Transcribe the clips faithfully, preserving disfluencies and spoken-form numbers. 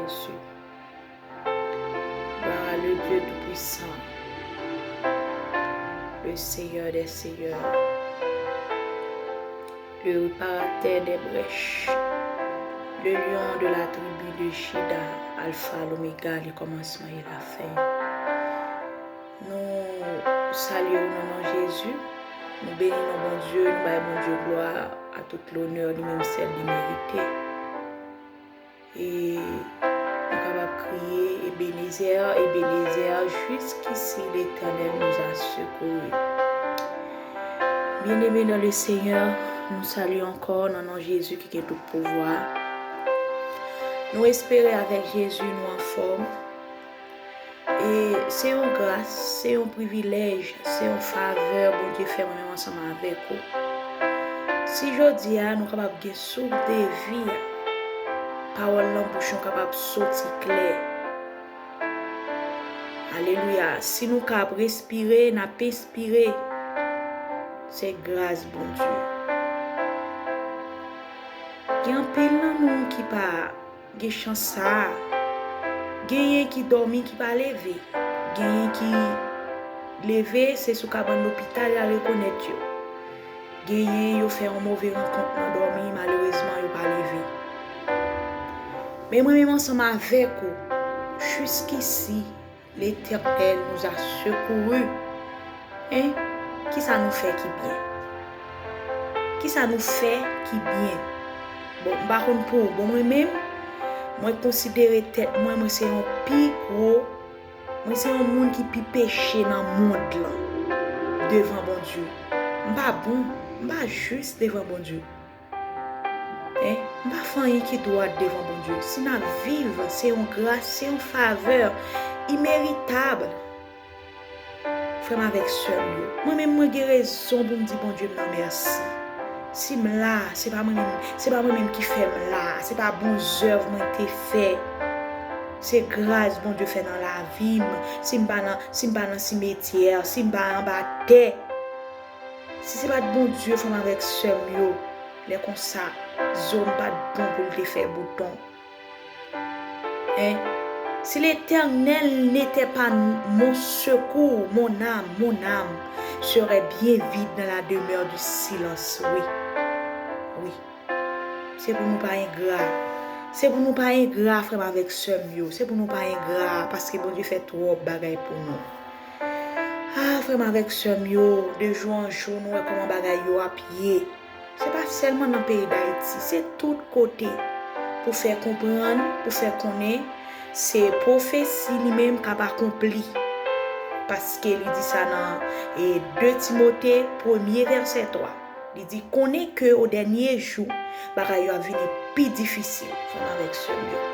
Jésus. Gloire à le Dieu Tout-Puissant, le Seigneur des Seigneurs, le réparateur des brèches, le lion de la tribu de Juda, Alpha, l'Oméga, le commencement et la fin. Nou salye w nan non Jezi. Nou beni non Bondye, nou bay Bondye glwa a tout lonè li menm sèl li merite. E nou kapab kriye, Ebenezè, Ebenezè, jusqu'ici l'Éternel nous a secourus. Bien-aimés dans le Seigneur, nou salye ankò nan non Jezi ki gen tout pouvwa. Nou espere avèk Jezi nou anfòm. E se yon gras, se yon privilèj, se yon favè Bondye fè mwen menm ansanm avèk ou. Si jodi a nou kapab gen souf de vi a, pawòl nan bouch nou kapab soti klè. Alelouya. Si nou ka ap respire, n ap enspire. Se gras Bondye. Gen anpil nan nou ki pa gen chans sa a. Genyen ki dòmi, ki pa leve. Genyen ki leve, se sou kabann lopital y al rekonèt yo. Genyen yo fè yon move rankont nan dòmi, malerezman yo pa leve. Men mwen menm ansanm avèk ou, jiskisi, L'Éternel nous a secourus. Hein? Kisa nou fè ki byen? Kisa nou fè ki byen? Bon, m pa konn pou ou, bon, mwen menm, mwen konsidere tèt mwen, mwen se yon pi gwo, mwen se yon moun ki pi peche nan mond lan, devan Bondye. M pa bon, m pa jis devan Bondye. Hein? M pa fè anyen ki dwat devan Bondye. Si n ap viv, se yon gras, se yon favè imeritab. Frè m avèk sè m yo, mwen menm mwen gen rezon pou m di Bondye m nan mèsi. Si m la, se pa mwen menm, se pa mwen menm ki fè m la, se pa bon zèv mwen te fè. Se gras Bondye fè nan lavi m. Si m pa nan, si m pa nan simetyè, si m pa anba tè, si se pa t Bondye, frè m avèk sè m yo, lè konsa, zo m pa t bon pou l te fè bouton. Hein? Si l'Éternel n'était pas mon secours, mon âme, mon âme serait bien vide dans la demeure du silence. Oui. Oui. Se pou nou pa engra. Se pou nou pa engra, frè m avèk sè m yo. Se pou nou pa engra, paske Bondye fè twòp bagay pou nou. Ah, frè m avèk sè m yo, de jou an jou, nou wè kòman bagay yo ap ye. Se pa sèlman nan peyi Dayiti, se tout kote. Pou fè konprann, pou fè konnen, se pwofesi li menm k ap akonpli. Paske li di sa nan, e, de Timote, premye vèsè twa. Li di, konnen ke o dènye jou, bagay yo ap vini pi difisil, frè m avèk sè m yo.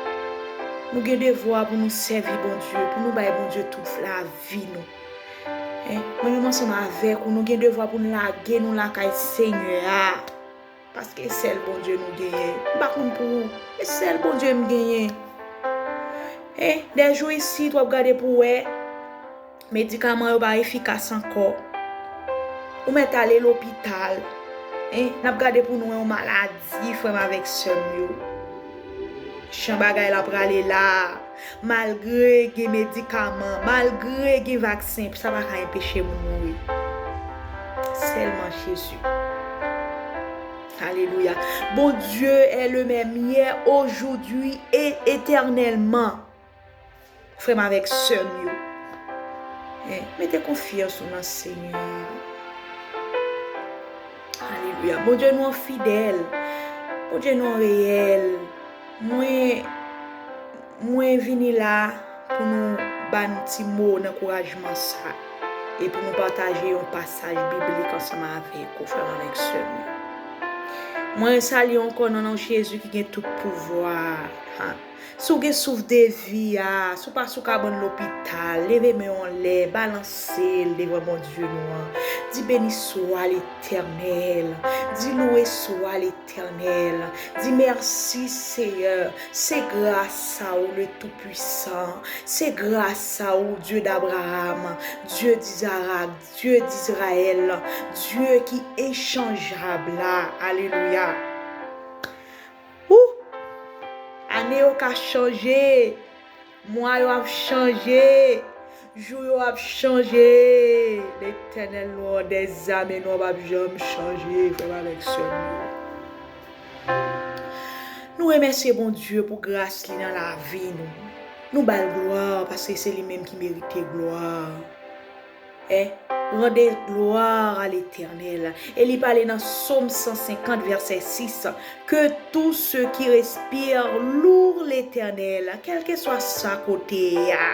Nou gen devwa pou nou sèvi Bondye, pou nou bay Bondye tout lavi nou. Hein? Mwen menm ansanm avèk ou, nou gen devwa pou n lage nou lakay Senyè a. Paske sèl Bondye nou genyen. M pa konn pou ou, e sèl Bondye m genyen. Hein? De jou isit, w ap gade pou w wè, medikaman yo pa efikas ankò. Ou mèt ale lopital. Hein? N ap gade pou nou wè yon maladi, frè m avèk sè m yo. Jan bagay la prale la a, malgre gen medikaman, malgre gen vaksen, sa pa ka enpeche moun mouri. Sèlman Jezi. Alelouya. Bondye est le même hier, aujourd'hui et éternellement. Frè m avèk sè m yo, eh, mete konfyans ou nan Senyè a. Alelouya. Bondye nou an fidèl. Bondye nou an reyèl. Mwen, mwen vini la pou nou ba n ti mo nan ankourajman sa e pou nou pataje yon pasaj biblik ansanm avèk ou, frè m avèk sè m yo. Mwen salye w ankò nan non Jezi ki gen tout pouvwa a. Ha. Si w gen souf de vi a, si w pa sou kabann lopital, leve men w anlè, balanse l devan Bondye nou an. Di, beni swa Letènèl. Di, louwe swa Letènèl. Di, mèsi, Seyè. Se gras a ou, le Tout-Puissant. Se gras a ou, Dye d'Abraham, Dye d'Izarak, Dye d'Izrayèl, Dye ki enchanjab la. Alelouya. Ou! Yo ka chanje. Mwa yo ap chanje. Jou yo ap chanje. Letènèl, Lwa dèzame, nou p ap janm chanje, frè m avèk sè m yo. Nou remèsye Bondye pou gras li nan lavi nou. Nou ba l glwa paske se li menm ki merite glwa. Eh, rendez gloire à l'Éternel. E li pale nan Sòm san senkant, vèsè sis, que tout ce qui respire loue l'Éternel. Kèlkeswa sa kote a,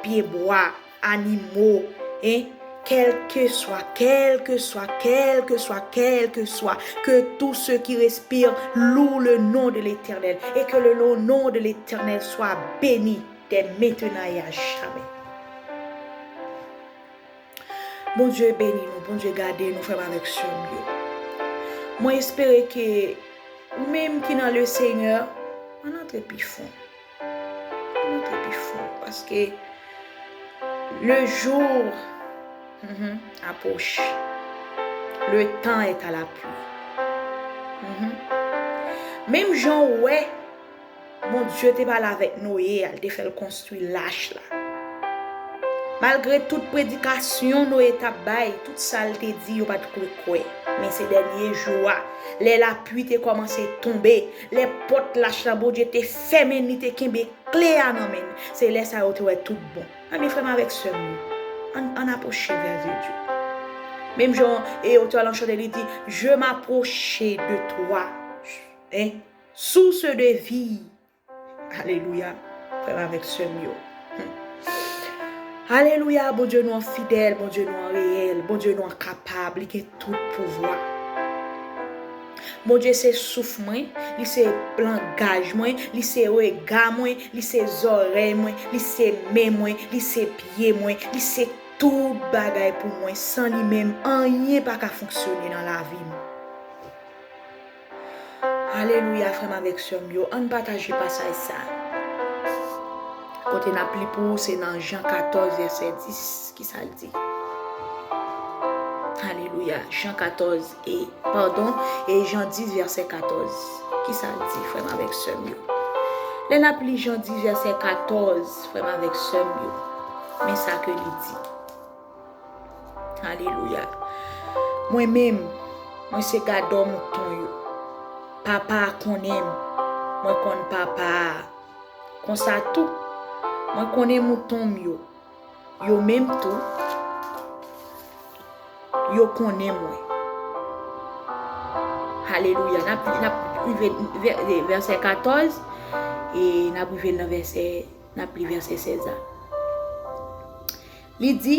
pyebwa, animo, hein, quel que soit, quel que soit, quel que soit, quel que soit, que tout ce qui respire loue le nom de l'Éternel et que le nom de l'Éternel soit béni dès maintenant et à jamais. Bondye beni nou, Bondye gade nou, frè m avèk sè m yo. Mwen espere ke ou menm ki nan le Senyè, ann antre pi fon. Ann antre pi fon, paske le jour, mhm, approche. Le temps est à la pluie. Mhm. Menm jan w wè Bondye te pale avèk Noye a, l te fè l konstwi lach la. Malgre tout predikasyon Noye t ap bay, tout sa l te di, yo pa t vle kwè. Men se dènye jou a, lè lapli te kòmanse tonbe, lè pòt lach la Bondye te fèmen, li te kenbe kle a nan men l, se lè sa yo te wè tout bon. Ebyen, frè m avèk sè m yo, ann, ann apwoche vè Dye. Menm jan e otè lan chante, li di, Je m'approche de toi, hein, source de vie. Alelouya, frè m avèk sè m yo. Hmm. Alelouya, Bondye nou an fidèl, Bondye nou an reyèl, Bondye nou an kapab, li gen tout pouvwa. Bondye se souf mwen, li se langaj mwen, li se rega mwen, li se zòrèy mwen, li se men mwen, li se pye mwen, li se tout bagay pou mwen. San li menm, anyen pa ka fonksyone nan lavi m. Alelouya, frè m avèk sè m yo, ann pataje pasaj sa. Kote n ap li pou ou, se nan Jan katòz, vèsè dis, ki sa l di? Alelouya, Jan katòz, e, padon, e Jan dis, vèsè katòz, ki sa l di, frè m avèk sè m yo? Lè n ap li Jan dis, vèsè katòz, frè m avèk sè m yo, men sa ke li di. Alelouya. Mwen menm, mwen se gadò mouton yo. Papa a konnen m. Mwen konn papa a. Konsa tou, mwen konnen mouton m yo. Yo menm tou, yo konnen mwen. Alelouya. N ap, n ap rive vè-, vèsè katòz, e n ap rive nan vèsè, n ap li vèsè sèz la. Li di,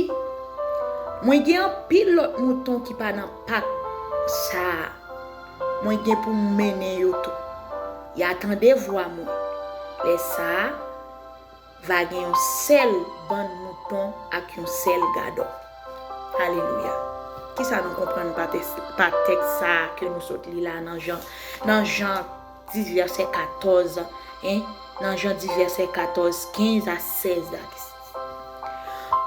Mwen gen anpil lòt mouton ki pa nan pak sa a. Mwen gen pou m mennen yo tou. Y a tande vwa mwen. Lè sa a, va gen yon sèl bann mouton ak yon sèl gadò. Alelouya. Kisa nou konprann pa tèks, pa tèks sa a ke nou sot li la nan Jan, nan Jan dis vèsè katòz, en, nan Jan dis vèsè katòz, kenz a sèz la.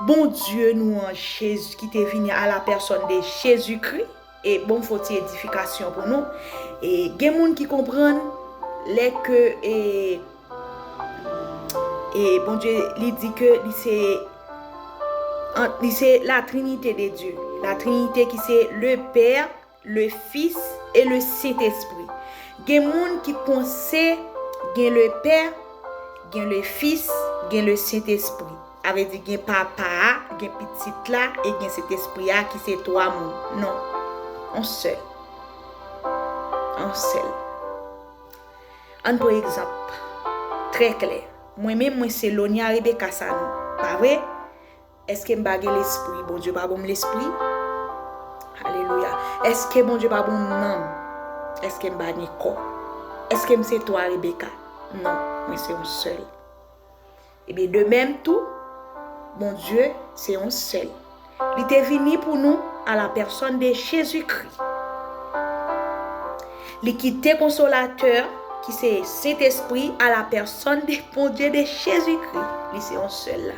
Bondye nou an Jezi ki te vini à la personne de Jésus-Christ, e bon, fò ti edifikasyon pou nou. E gen moun ki konprann lè ke, e, e Bondye, li di ke li se, an, li se la Trinité de Dieu. La Trinité ki se le Père, le Fils et le Saint-Esprit. Gen moun ki panse gen le Père, gen le Fils, gen le Saint-Esprit. Sa vle di gen Papa a, gen Pitit la, e gen Sentespri a ki se twa moun. Non. Yon sèl. Yon sèl. Ann pran egzanp trè klè. Mwen menm, mwen se Lonia Rebecca Sanon, pa vre? Èske m pa gen lespri? Bondye pa ban m lespri? Alelouya. Èske Bondye pa ban m nanm? Èske m pa gen kò? Èske m se twa Rebecca? Non, mwen se yon sèl. Ebyen, de menm tou, Bondye se yon sèl. Li te vini pou nou à la personne de Jésus-Christ. Li kite Konsolatè, ki se Sentespri, à la personne de Bondye de Jésus-Christ. Li se yon sèl la.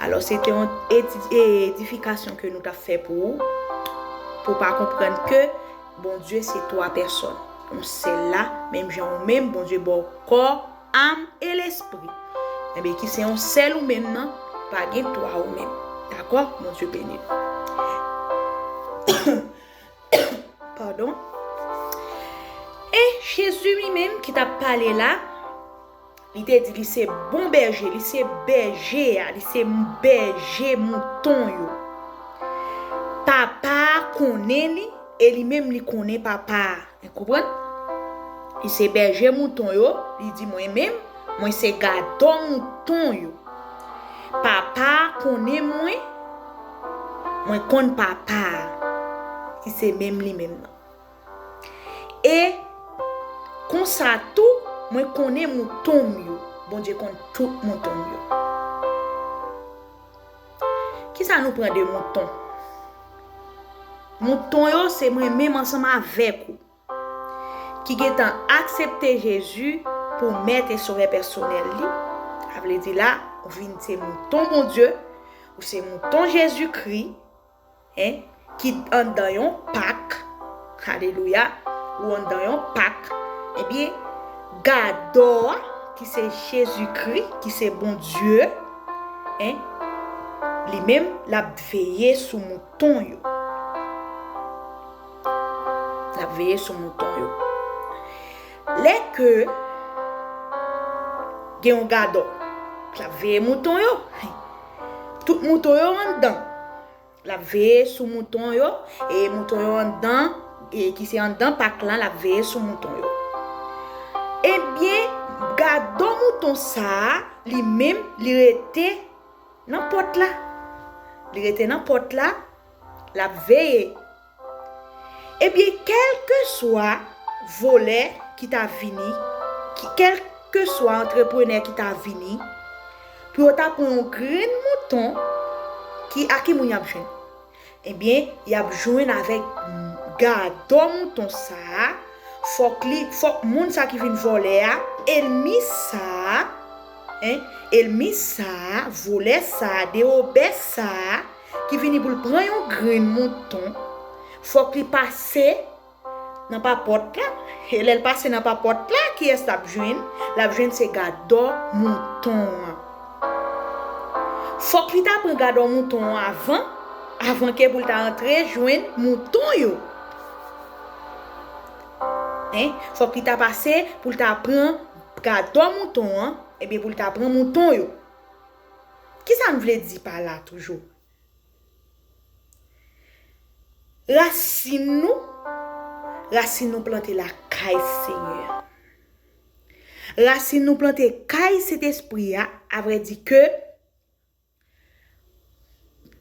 Alò, se te yon edi-, edifikasyon ke nou t ap fè pou ou, pou w pa konprann ke Bondye se twa pèsòn. Yon sèl la, menm jan ou menm, Bondye ba w kò, âme et l'esprit. Ebyen, ki se yon sèl ou menm nan, pa gen twa ou menm. Dakò? Bondye beni nou. Padon. E Jezi li menm ki t ap pale la, li te di li se bon bèje, li se bèje a, li se bèje mouton yo. Papa a konnen li, e li menm li konnen papa a. Ou konprann? Li se bèje mouton yo, li di mwen menm, mwen se gadò mouton yo. Papa a konnen mwen, mwen konn papa a, ki se menm li menm nan. E konsa tou, mwen konnen mouton m yo. Bondye konn tout mouton m yo. Kisa nou pran de mouton? Mouton yo se mwen menm ansanm avèk ou ki gentan aksepte Jezi pou mèt e sovè pèsonèl li. Sa vle di la, ou vin se mouton Bondye, ou se mouton Jezikri, en, ki anndan yon pak. Alelouya. Ou anndan yon pak. Ebyen, gadò a, ki se Jezikri, ki se Bondye, en, li menm, l ap veye sou mouton yo. L ap veye sou mouton yo. Lè ke gen yon gadò k ap veye mouton yo, tout mouton yo anndan. L ap veye sou mouton yo, e mouton yo anndan, e ki se anndan pak lan, l ap veye sou mouton yo. Ebyen, gadò mouton sa a, li menm, li rete nan pòt la. Li rete nan pòt la, l ap veye. Ebyen, kèlkeswa vòlè ki ta vini, ki, kèlkeswa antreprenè ki ta vini, pou yo ta pran yon grenn mouton, ki, a ki moun y ap jwenn? Ebyen, y ap jwenn avèk gadò mouton sa a, fòk li, fòk moun sa ki vin vòlè a, ènmi sa a, en, ènmi sa a, vòlè sa a, dewobè sa a, ki vini pou l pran yon grenn mouton, fòk li pase nan papòt la. E lè l pase nan papòt la, kiyès l ap jwenn? L ap jwenn se gadò mouton an. Fòk li ta pran gadò mouton an avan, avan ke pou l ta antre jwenn mouton yo. En, fòk li ta pase pou l ta pran gadò mouton an, ebyen pou l ta pran mouton yo. Kisa m vle di pa la toujou? Rasin nou, rasin nou plante lakay Senyè a. Rasin nou plante kay Sentespri a, avrèdi ke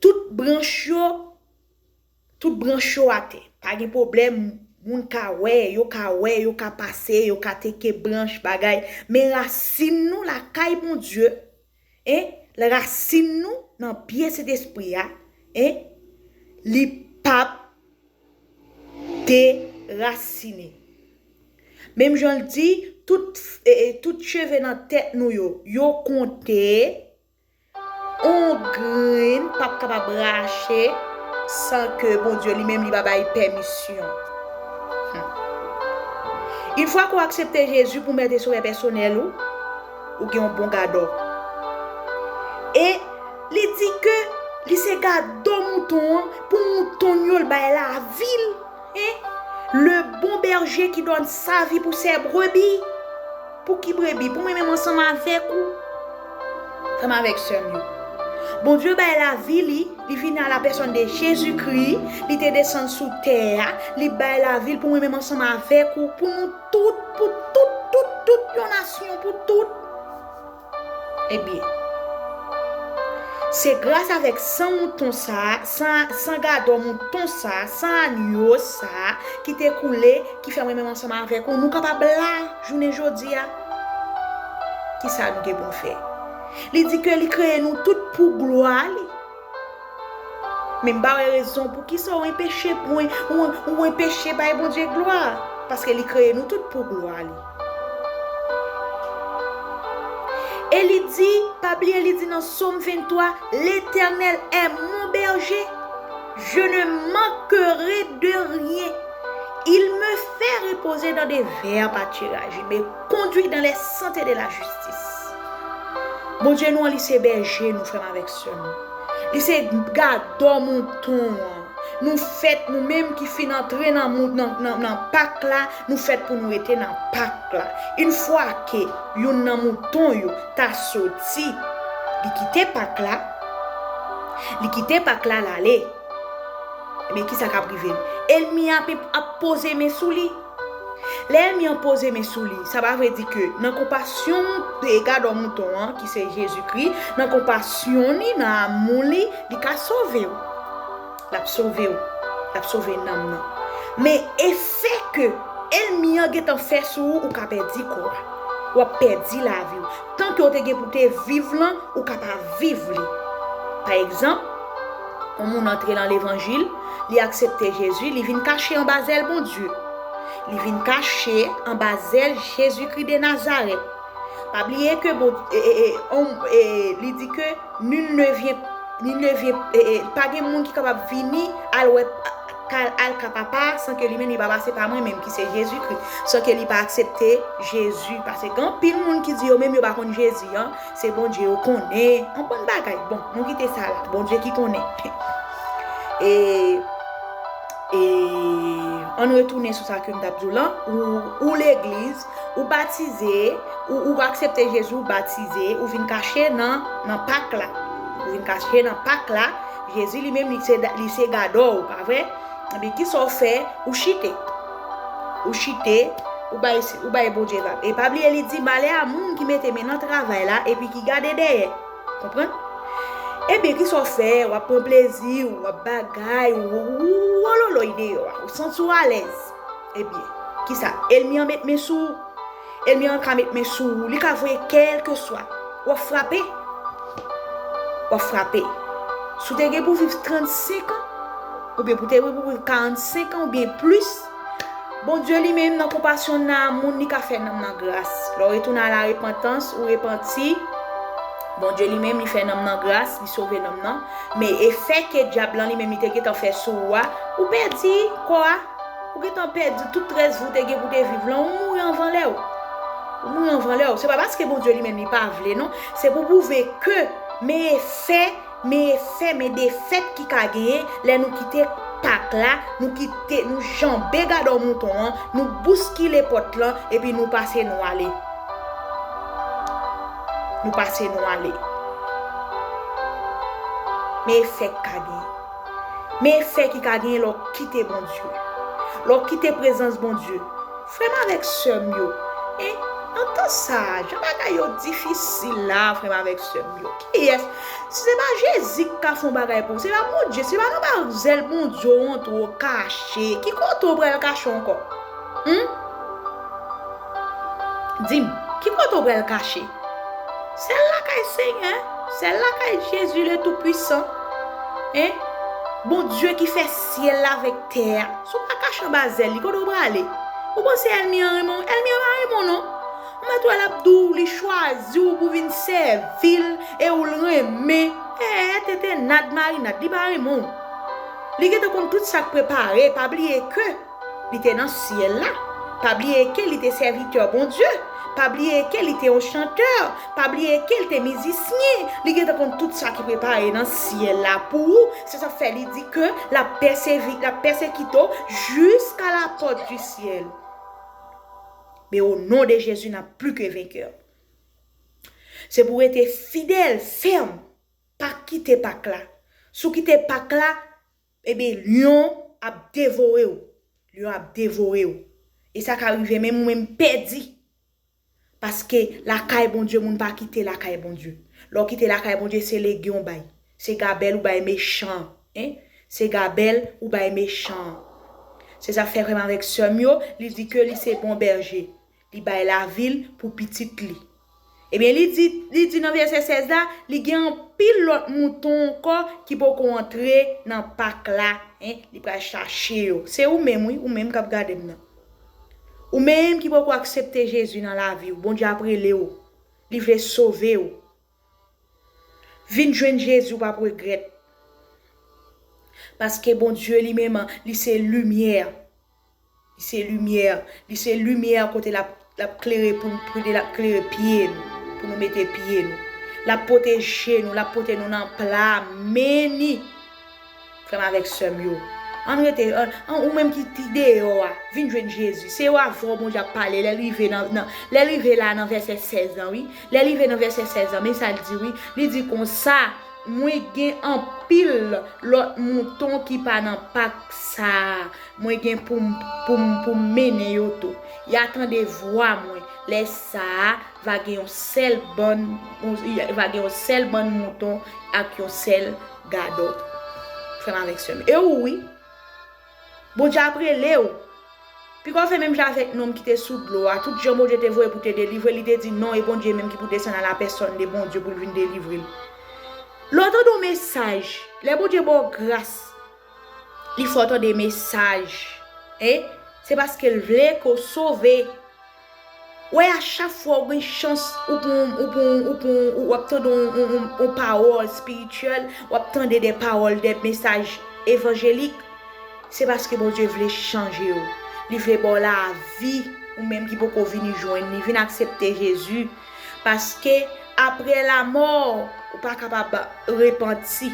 tout branch yo, tout branch yo atè. Pa gen pwoblèm, moun ka wè, yo ka wè, yo ka pase, yo ka teke branch, bagay. Men rasin nou lakay Bondye, en, rasin nou nan pye Sentespri a, en, li p ap derasinen. Menm jan l di, tout, e, e, tout cheve nan tèt nou yo, yo konte, on grenn p ap kapab rache san ke Bondye li menm li pa bay pèmisyon. Hmm. Yon fwa ke w aksepte Jezi pou mèt e sovè pèsonèl ou, ou gen yon bon gadò. E li di ke li se gadò mouton an, pou mouton l yo l bay lavi l. En, le bon berger qui donne sa vie pour ses brebis. Pou ki brebi? Pou mwen menm ansanm avèk ou. Ansanm avèk sè m yo. Bondye bay lavi li, li vini a la pèsòn de Jezikri, li te desann sou tè a, li bay lavi l pou mwen menm ansanm avèk ou, pou nou tout, pou tout, tout, tout yon nasyon, pou tout. Ebyen, se gras avèk san mouton sa a, san, san gadò mouton sa a, san anyo sa a ki te koule, ki fè mwen menm ansanm avèk ou, nou kapab la jounen jodi a. Kisa nou gen pou n fè? Li di ke li kreye nou tout pou glwa li. Men m pa wè rezon poukisa w enpeche, w, w, w enpeche bay Bondye glwa, paske li kreye nou tout pou glwa li. E li di, pa bliye, li di nan Sòm venntwa, L'Éternel est mon berger, je ne manquerai de rien. Il me fait Poze dans des verts pâturages, il me conduit dans les sentiers de la justice. Bondye nou an, li se bèje nou, frè m avèk sè m. Li se gadò mouton an. Nou fèt, nou menm ki fin antre nan, mou- nan, nan, nan Pak la, nou fèt pou nou rete nan Pak la. Yon fwa ke youn nan mouton yo ta soti, li kite Pak la, li kite Pak la, l ale. Men kisa k ap rive l? Ènmi an ap, ap poze men sou li. Lè ènmi an poze men sou li, sa pa vle di ke nan konpasyon de gadò mouton an, ki se Jezikri, nan konpasyon li, nan amou li, li ka sove w. L ap sove w. L ap sove nanm nan. Men efè ke ènmi an gentan fè sou ou, ou ka pèdi kò a. W ap pèdi lavi w. Tan ke w te gen pou te viv lan, ou ka pa viv li. Pa egzanp, yon moun antre nan levanjil, li aksepte Jezi, li vin kache anba zèl Bondye. Li vin kache anba zèl Jezikri de Nazarèt. Pa bliye ke bon, e, e, e, on, e, li di ke nul ne vient, nul ne vient, e, e, pa gen moun ki kapab vini al wè, al, al ka Papa a san ke li menm li pa pase pa mwen menm ki se Jezikri, san ke li pa aksepte Jezi. Paske gen anpil moun ki di yo menm yo pa konn Jezi an, se Bondye yo konnen. Yon bann bagay. Bon, nou kite sa la. Bondye ki konnen. E, e, ann retounen sou sa ke m t ap di w lan. Ou, ou legliz, ou batize, ou, ou aksepte Jezi, ou batize, ou vin kache nan, nan Pak la. Ou vin kache nan Pak la. Jezi li menm, li se, li se gadò w, pa vre? Ebyen, kisa w fè? Ou chite. Ou chite, ou bay, ou bay Bondye vag. E pa bliye, li di, malè a moun ki mete men nan travay la epi ki gade dèyè. Konprann? Ebyen, kisa w fè? W ap pran plezi w, w ap bagay, w, w, w, w ololoy deyò a, ou santi w alèz. Ebyen, kisa? Ènmi an met men sou ou. Ènmi an ka met men sou ou. Li ka voye kèlkeswa. W ap frape. W ap frape. Si w te gen pou viv trannsenk an, oubyen pou te gen pou viv karannsenk an, oubyen plis, Bondye li menm, nan konpasyon l, nan amou l, li ka fè nanm nan gras. Lè w retounen a la repantans, ou repanti, Bondye li menm, li fè nanm nan gras, li sove nanm nan. Men efè ke dyab lan li menm, li te gentan fè sou ou a, ou pèdi kò a. Ou gentan pèdi tout rès vi w te gen pou te viv lan, ou mouri anvan lè w. Ou mouri anvan lè w. Se pa paske Bondye li menm, li pa vle, non. Se pou pwouve ke men efè Men efè, men defèt ki ka genyen lè nou kite Pak la, nou kite, nou janbe gadò mouton an, nou bouskile pòt lan, epi nou pase nou ale. Nou pase nou ale. Men efè ki ka genyen. Men efè ki ka genyen lè w kite Bondye. Lè w kite prezans Bondye. Frè m avèk sè m yo, en, nan tan sa a, jan bagay yo difisil la, frè m avèk sè m yo, kiyès? Si se pa Jezi ki ka fè yon bagay pou ou, se pa Bondye, se pa nan ba zèl Bondye w antre w kache. Ki kote w pral kache ankò? Hum? Di m, ki kote w pral kache? Sèl lakay Senyè, sèl lakay Jezi le Toupwisan. En? Bondye ki fè syèl la avèk tè a. Si w pa kache anba zèl li, kote w prale? Ou panse ènmi an renmen w? Ènmi an pa renmen w non. Ou mèt wè l ap di w li chwazi w pou vin sèvi l e ou l renmen. Ee, tete nad marinad, li pa renmen w. Li gentan konn tout sa k prepare, pa bliye ke li te nan syèl la. Pa bliye ke li te sèvitè Bondye. Pa bliye ke li te yon chantè. Pa bliye ke li te mizisyen. Li gentan konn tout sa ki prepare nan syèl la pou ou. Se sa k fè li di ke l ap pèsevi-, l ap pèsekite w jusqu'à la porte du ciel. Mais au nom de Jésus, n ap pli ke venkè. Se pou w rete fidèl, fèm. Pa kite Pak la. Si w kite Pak la, ebyen, lyon ap devore w. Lyon ap devore w. E sa ka rive menm ou menm pèdi. Paske lakay Bondye, moun pa kite lakay Bondye. Lè w kite lakay Bondye, se legen w bay. Se gabèl ou bay mechan an. En? Se gabèl ou bay mechan an. Se sa k fè frè m avèk sè m yo, li di ke li se bon bèje. Li bay lavi l pou pitit li. Ebyen, li di, li di nan vèsè sèz la, li gen anpil lòt mouton ankò ki poko antre nan Pak la, en, li pral chache yo. Se ou menm, wi, ou menm k ap gade m nan. Ou menm ki poko aksepte Jezi nan lavi w, Bondye ap rele w. Li vle sove w. Vin jwenn Jezi, w p ap regrèt. Paske Bondye li menm, li se limyè. Li se limyè, li se limyè kote l ap, l ap klere pou, kote l ap klere pye nou, pou nou mete pye nou. L ap pwoteje nou, l ap pote nou nan pla men ni. Frè m avèk sè m yo, ann rete, ann, ann, ou menm ki, ki deyò a, vin jwenn Jezi. Se yo avè w Bondye ap pale, lè l rive nan, nan, lè l rive la nan vèsè sèz lan, wi. Lè l rive nan vèsè sèz lan, men sa l di, wi. Li di konsa, mwen gen anpil lòt mouton ki pa nan pak sa a. Mwen gen pou m, pou m, pou m mennen yo tou. Y a tande vwa mwen. Lè sa a, va gen yon sèl bann, va gen yon sèl bann mouton ak yon sèl gadò. Frè m avèk sè m. E ou wi. Bondye ap rele w. Piga w fè menm jan avèk nonm ki te sou dlo a. Tout jan Bondye te voye pou te delivre, li te di non, e Bondye menm ki pou desann a la pèsòn de Bondye pou l vin delivre l. Lè w tande yon mesaj, lè Bondye ba w gras, li fè w tande mesaj. E se paske l vle ke w sove. Wè, a chak fwa w gen chans, ou pou, ou pou, ou pou, ou, w ap tande yon, yon, yon, yon pawòl espirityèl, w ap tande de pawòl, de mesaj evanjelik, se paske Bondye vle chanje w. Li vle ba w lavi, ou menm ki poko vini jwenn li, vin aksepte Jezi. Paske apre lamò, ou pa kapab repanti.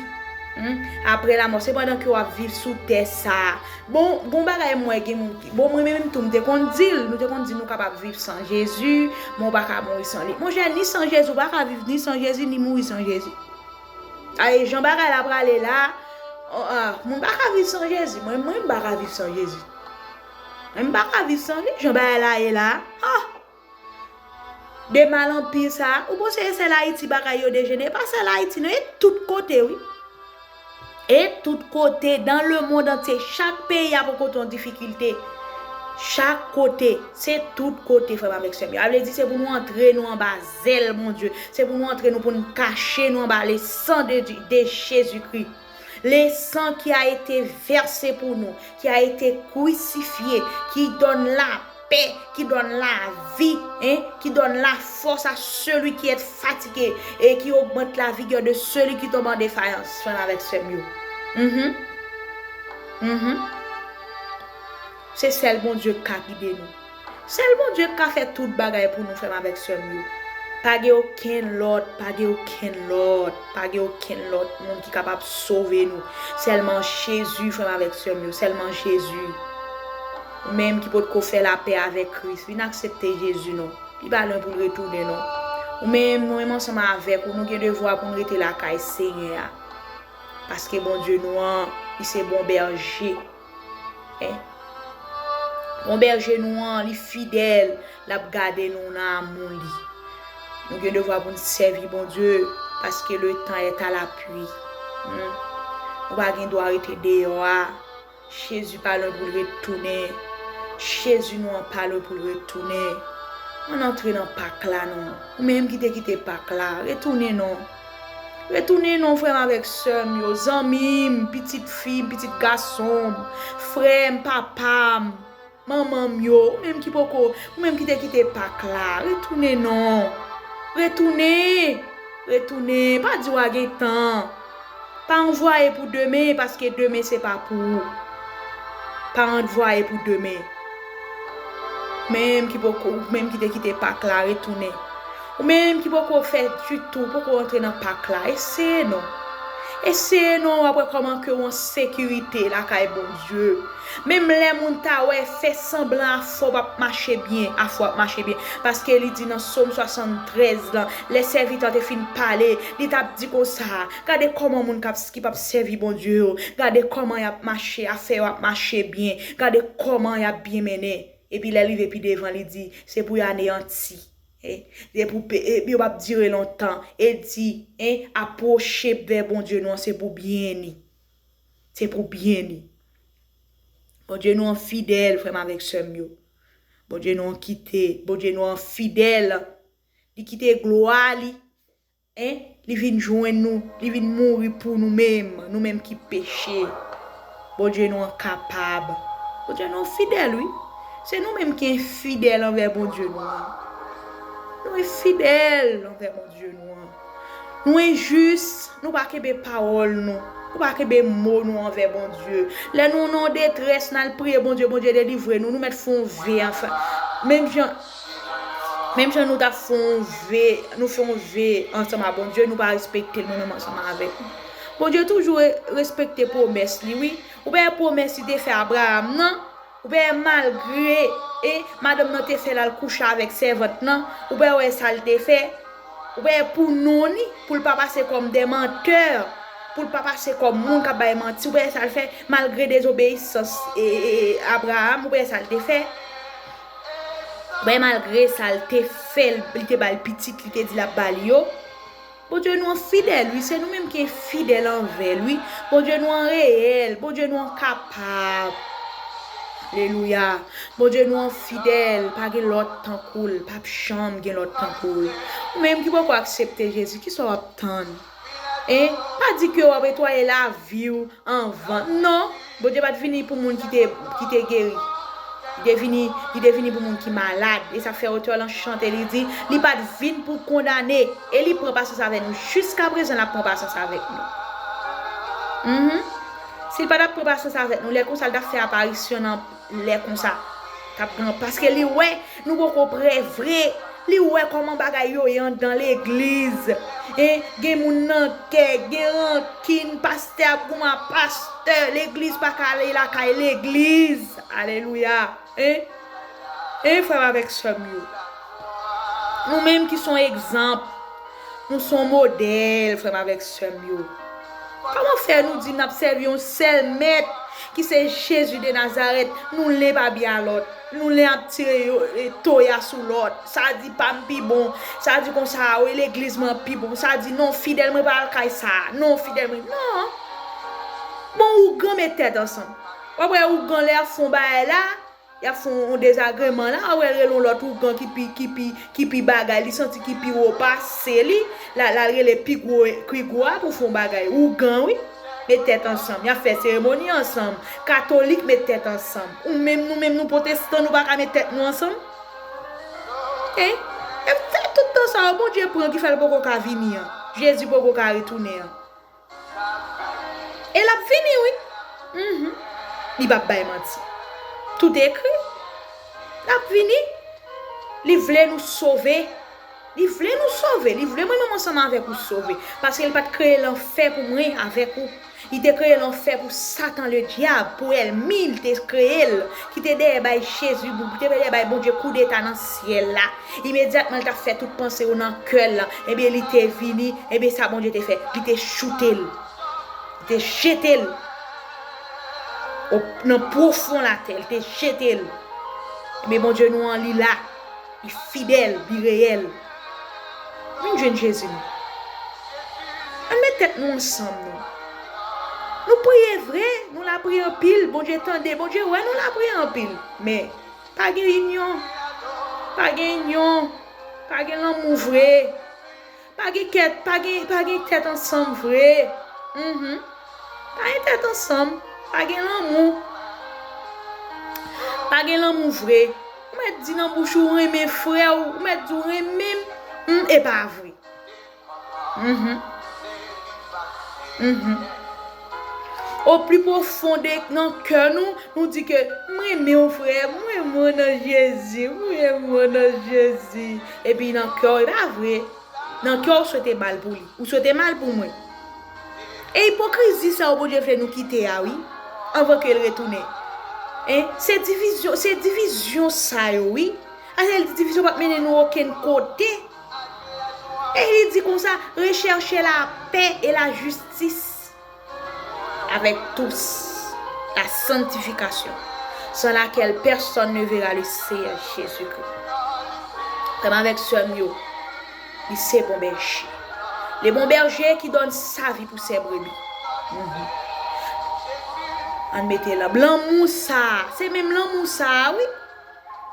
Hmm? Apre lamò, se pandan ke w ap viv sou tè sa a. Bon, gon bagay m wè gen moun ki, bon, mwen menm tou, m te konn di l, nou te konn di nou kapab viv san Jezi, men w pa ka mouri san li. Monchè, ni san Jezi, ou pa ka viv ni san Jezi, ni mouri san Jezi. A, e jan bagay la prale la, o, a, moun pa ka viv san Jezi. Mwen, mwen, m pa ka viv san Jezi. Mwen, m pa ka viv san li, jan bagay la ye la. Ah! De mal anpil sa a, ou panse e sèl Ayiti bagay yo dejenere? E pa sèl Ayiti non, e tout kote wi. E tout kote, dans le monde entier, chak peyi a poko t yon difikilte. Chak kote, se tout kote, frè m avèk sè m yo. A vle di, se pou nou antre nou anba zèl Bondye. Se pou nou antre nou pou n kache nou anba le sang de, de Jésus-Christ. Le sang qui a été versé pour nous, qui a été crucifié, qui donne la paix, qui donne la vie, hein, qui donne la force à celui qui est fatigué et qui augmente la vigueur de celui qui tombe en défaillance. Frè m avèk sè m yo. Mhm. Mhm. Se sèl Bondye k ka gide nou. Sèl Bondye k ka fè tout bagay pou nou, frè m avèk sè m yo. Pa gen okenn lòt, pa gen okenn lòt, pa gen okenn lòt moun ki kapab sove nou. Sèlman Jezi, frè m avèk sè m yo, sèlman Jezi. Ou menm ki potko fè lapè avèk Kris, vin aksepte Jezi non. Li pa lwen pou l retounen non. Ou menm, nou menm ansanm avèk ou, nou gen devwa pou n rete lakay Senyè a. Paske Bondye nou an, li se bon bèje. Hein? Bon bèje nou an, li fidèl, l ap gade nou nan amou li. Nou gen devwa pou n sèvi Bondye, paske le temps est à la pluie. Hmm? Nou pa gen dwa rete deyò a. Jezi pa lwen pou l retounen. Jezi nou an pa lwen pou l retounen. Ann antre nan pak la non. Ou menm ki te kite pak la, retounen non. Retounen non, frè m avèk sè m yo, zanmi m, pitit fi m, pitit gason m, frè m, papa m, manman m yo, ou menm ki poko, ou menm ki te kite pak la, retounen non. Retounen. Retounen. Pa di w a gen tan. Pa anvwaye pou demen, paske demen se pa pou ou. Pa anvwaye pou demen. Menm ki poko, ou menm ki te kite pak la, retounen. Ou menm ki poko fè ditou, poko antre nan pak la, eseye non. Eseye non, w ap wè kòman ke w an sekirite lakay Bondye. Menm lè moun ta wè, fè sanblan afè w p ap mache byen, afè w ap mache byen. Paske li di nan Sòm swasanntrèz lan, lè sèvitè te fin pale, li t ap di konsa, gade kòman moun k ap, ki p ap sèvi Bondye yo, gade kòman y ap mache, afè yo ap mache byen, gade kòman y ap byen mennen. Epi lè l rive pi devan, li di, se pou y aneyanti. E, se pou pe-, e, yo p ap dire lontan. E di, en, apwoche vè Bondye nou an, se pou byen li. Se pou byen li. Bondye nou an fidèl, frè m avèk sè m yo. Bondye nou an kite, Bondye nou an fidèl. Li kite glwa li, en, li vin jwenn nou, li vin mouri pou nou menm, nou menm ki peche. Bondye nou an kapab. Bondye nou an fidèl, wi. Se nou menm ki enfidèl anvè Bondye nou an. Nou enfidèl anvè Bondye nou an. Nou enjis, nou pa kenbe pawòl nou. Pou pa kenbe mo nou anvè Bondye. Lè nou nan detrès, n al priye Bondye, Bondye delivre nou, nou mèt fè yon ve ansanm. Menm jan, menm jan nou t ap fè yon ve, nou fè yon ve ansanm a Bondye, nou pa respekte l, nou menm ansanm avèk nou. Bondye toujou re-, respekte pwomès li, wi. Ou pa wè pwomès li te fè Abraram nan? Ou pa wè malgre, e, madanm nan te fè l al kouche avèk sèvant nan, ou pa wè sa l te fè? Ou pa wè pou non li, pou l pa pase kòm de mantè, pou l pa pase kòm moun k ap bay manti, ou pa wè sa l fè? Malgre dezobeyisans, e, e, e, Abraram, ou pa wè sa l te fè? Ou pa wè malgre sa l te fè, li te ba l pitit, li te di l ap ba li yo? Bondye nou an fidèl, wi. Se nou menm ki enfidèl anvè l, wi. Bondye nou an reyèl. Bondye nou an kapab. Alelouya. Bondye nou an fidèl. Pa gen lòt tankou l. P ap janm gen lòt tankou l. Ou menm ki poko aksepte Jezi, kisa w ap tann? Hein? Pa di ke w ap netwaye lavi w anvan. Non, Bondye pa t vini pou moun ki te, ki te geri. Li te vini, li te vini pou moun ki malad. E sa fè otè lan chante, li di, li pa t vin pou kondane. E li pran pasyans avè nou. Jiska prezan, l ap pran pasyans avèk nou. Mhm. Si l pa t ap pran pasyans avèk nou, lè konsa, l t ap fè aparisyon nan lè konsa. T ap gen, paske li wè nou poko prè vre. Li wè kòman bagay yo ye anndan legliz. E gen moun nan kè, gen rankin, pastè ap goumen ak pastè, legliz pa ka ale lakay legliz. Alelouya. Hein? Hein, frè m avèk sè m yo? Nou menm ki se yon egzanp, nou se yon modèl, frè m avèk sè m yo. Kòman fè nou di n ap sèvi yon sèl mèt, ki se Jezi de Nazarèt, nou len pa byen a lòt, nou len ap tire yo, e, toya sou lòt, sa di pa m pi bon, sa di konsa, wi, legliz mwen pi bon, sa di non, fidèl mwen pa al kay sa, non, fidèl mwen, non. Bon, ougan met tèt ansanm. W ap wè ougan lè y ap fè yon bagay la, y ap fè yon dezagreman la, w ap wè l rele yon lòt ougan ki pi, ki pi, ki pi bagay, li santi ki pi wo pase li, la, l al rele pi gwo, pi gwo a pou fè yon bagay. Ougan, wi. Met tèt ansanm, y ap fè seremoni ansanm. Katolik met tèt ansanm. Ou menm, nou menm, nou pwotestan, nou pa ka met tèt nou ansanm? Hein? E fè tout tan sa yo, Bondye pran ki fè l poko ka vini an. Jezi poko ka retounen an. E l ap vini, wi. Mhm. Li p ap bay manti. Tout ekri. L ap vini. Li vle nou sove. Li vle nou sove. Li vle mwen menm ansanm avèk ou sove. Paske li pa t kreye lanfè pou mwen avèk ou. Li te kreye lanfè pou Satan Ledyab, pou ènmi l te kreye l, ki te dèyè bay Jezi, ki te dèyè bay Bondye koudeta nan syèl la. Imedyatman, l t ap fè tout panse yo nan kè l lan. Ebyen, li te vini, ebyen, sa Bondye te fè? Li te choute l. Li te jete l o, nan pwofon latè. Li te jete l. Ebyen, Bondye nou an, li la. Li fidèl, li reyèl. Vin jwenn Jezi nou. Ann met tèt nou ansanm, non. Nou priye vre, nou lapriyè anpil, Bondye tande, Bondye wè nou lapriyè anpil. Men, pa gen inyon. Pa gen inyon. Pa gen lanmou vre. Pa gen kèt, pa gen, pa gen tèt ansanm vre. Mhm. Pa gen tèt ansanm. Pa gen lanmou. Pa gen lanmou vre. Ou mèt di nan bouch ou renmen frè w, ou mèt di w renmen m, hmm, e pa vre. Mhm. Mhm. O pli pwofon de nan kè nou, nou di ke m renmen w frè, m renmen w nan Jezi, m renmen w nan Jezi. Epi nan kè w, e pa vre. Nan kè w, ou swete mal pou li. Ou swete mal pou mwen. E ipokrizi sa yo Bondye vle nou kite a, wi. Anvan ke l retounen. Hein? Se divizyon, se divizyon sa yo, wi. Paske l di divizyon p ap mennen nou okenn kote. E li di konsa, recherchez la paix et la justice avec tous, la sanctification, sans laquelle personne ne verra le Seigneur Jésus-Christ. Frè m avèk sè m yo, li se bon bèje. Le bon berger qui donne sa vie pour ses brebis. Mhm. Ann mete l an. Lanmou sa a, se menm lanmou sa a, wi.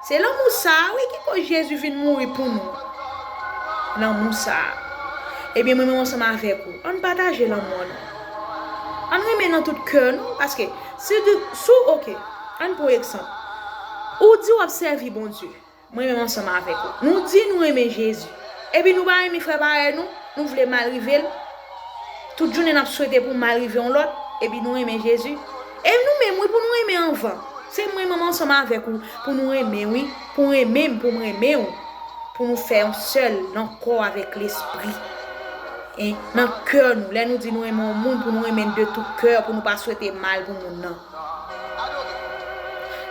Se lanmou sa a, wi, ki koz Jezi vin mouri pou nou. Lanmou sa a. Ebyen, mwen menm ansanm avèk ou, ann pataje lanmou an, non. Ann renmen nan tout kè nou, paske si w di, si w, oke, ann pran egzanp. Ou di w ap sèvi Bondye, mwen menm ansanm avèk ou. Nou di nou renmen Jezi. Epi nou pa renmen frè parèy nou, nou vle mal rive l. Tout jounen n ap swete pou mal rive yon lòt, epi nou renmen Jezi. E nou menm, wi, pou nou renmen anvan. Se mwen menm ansanm avèk ou, pou nou renmen, wi, pou w renmen m, pou m renmen w, pou nou fè yon sèl nan kò avèk lespri. Hein? Nan kè nou, lè nou di nou renmen yon moun, pou nou renmen l de tout kè, pou nou pa swete mal pou moun nan.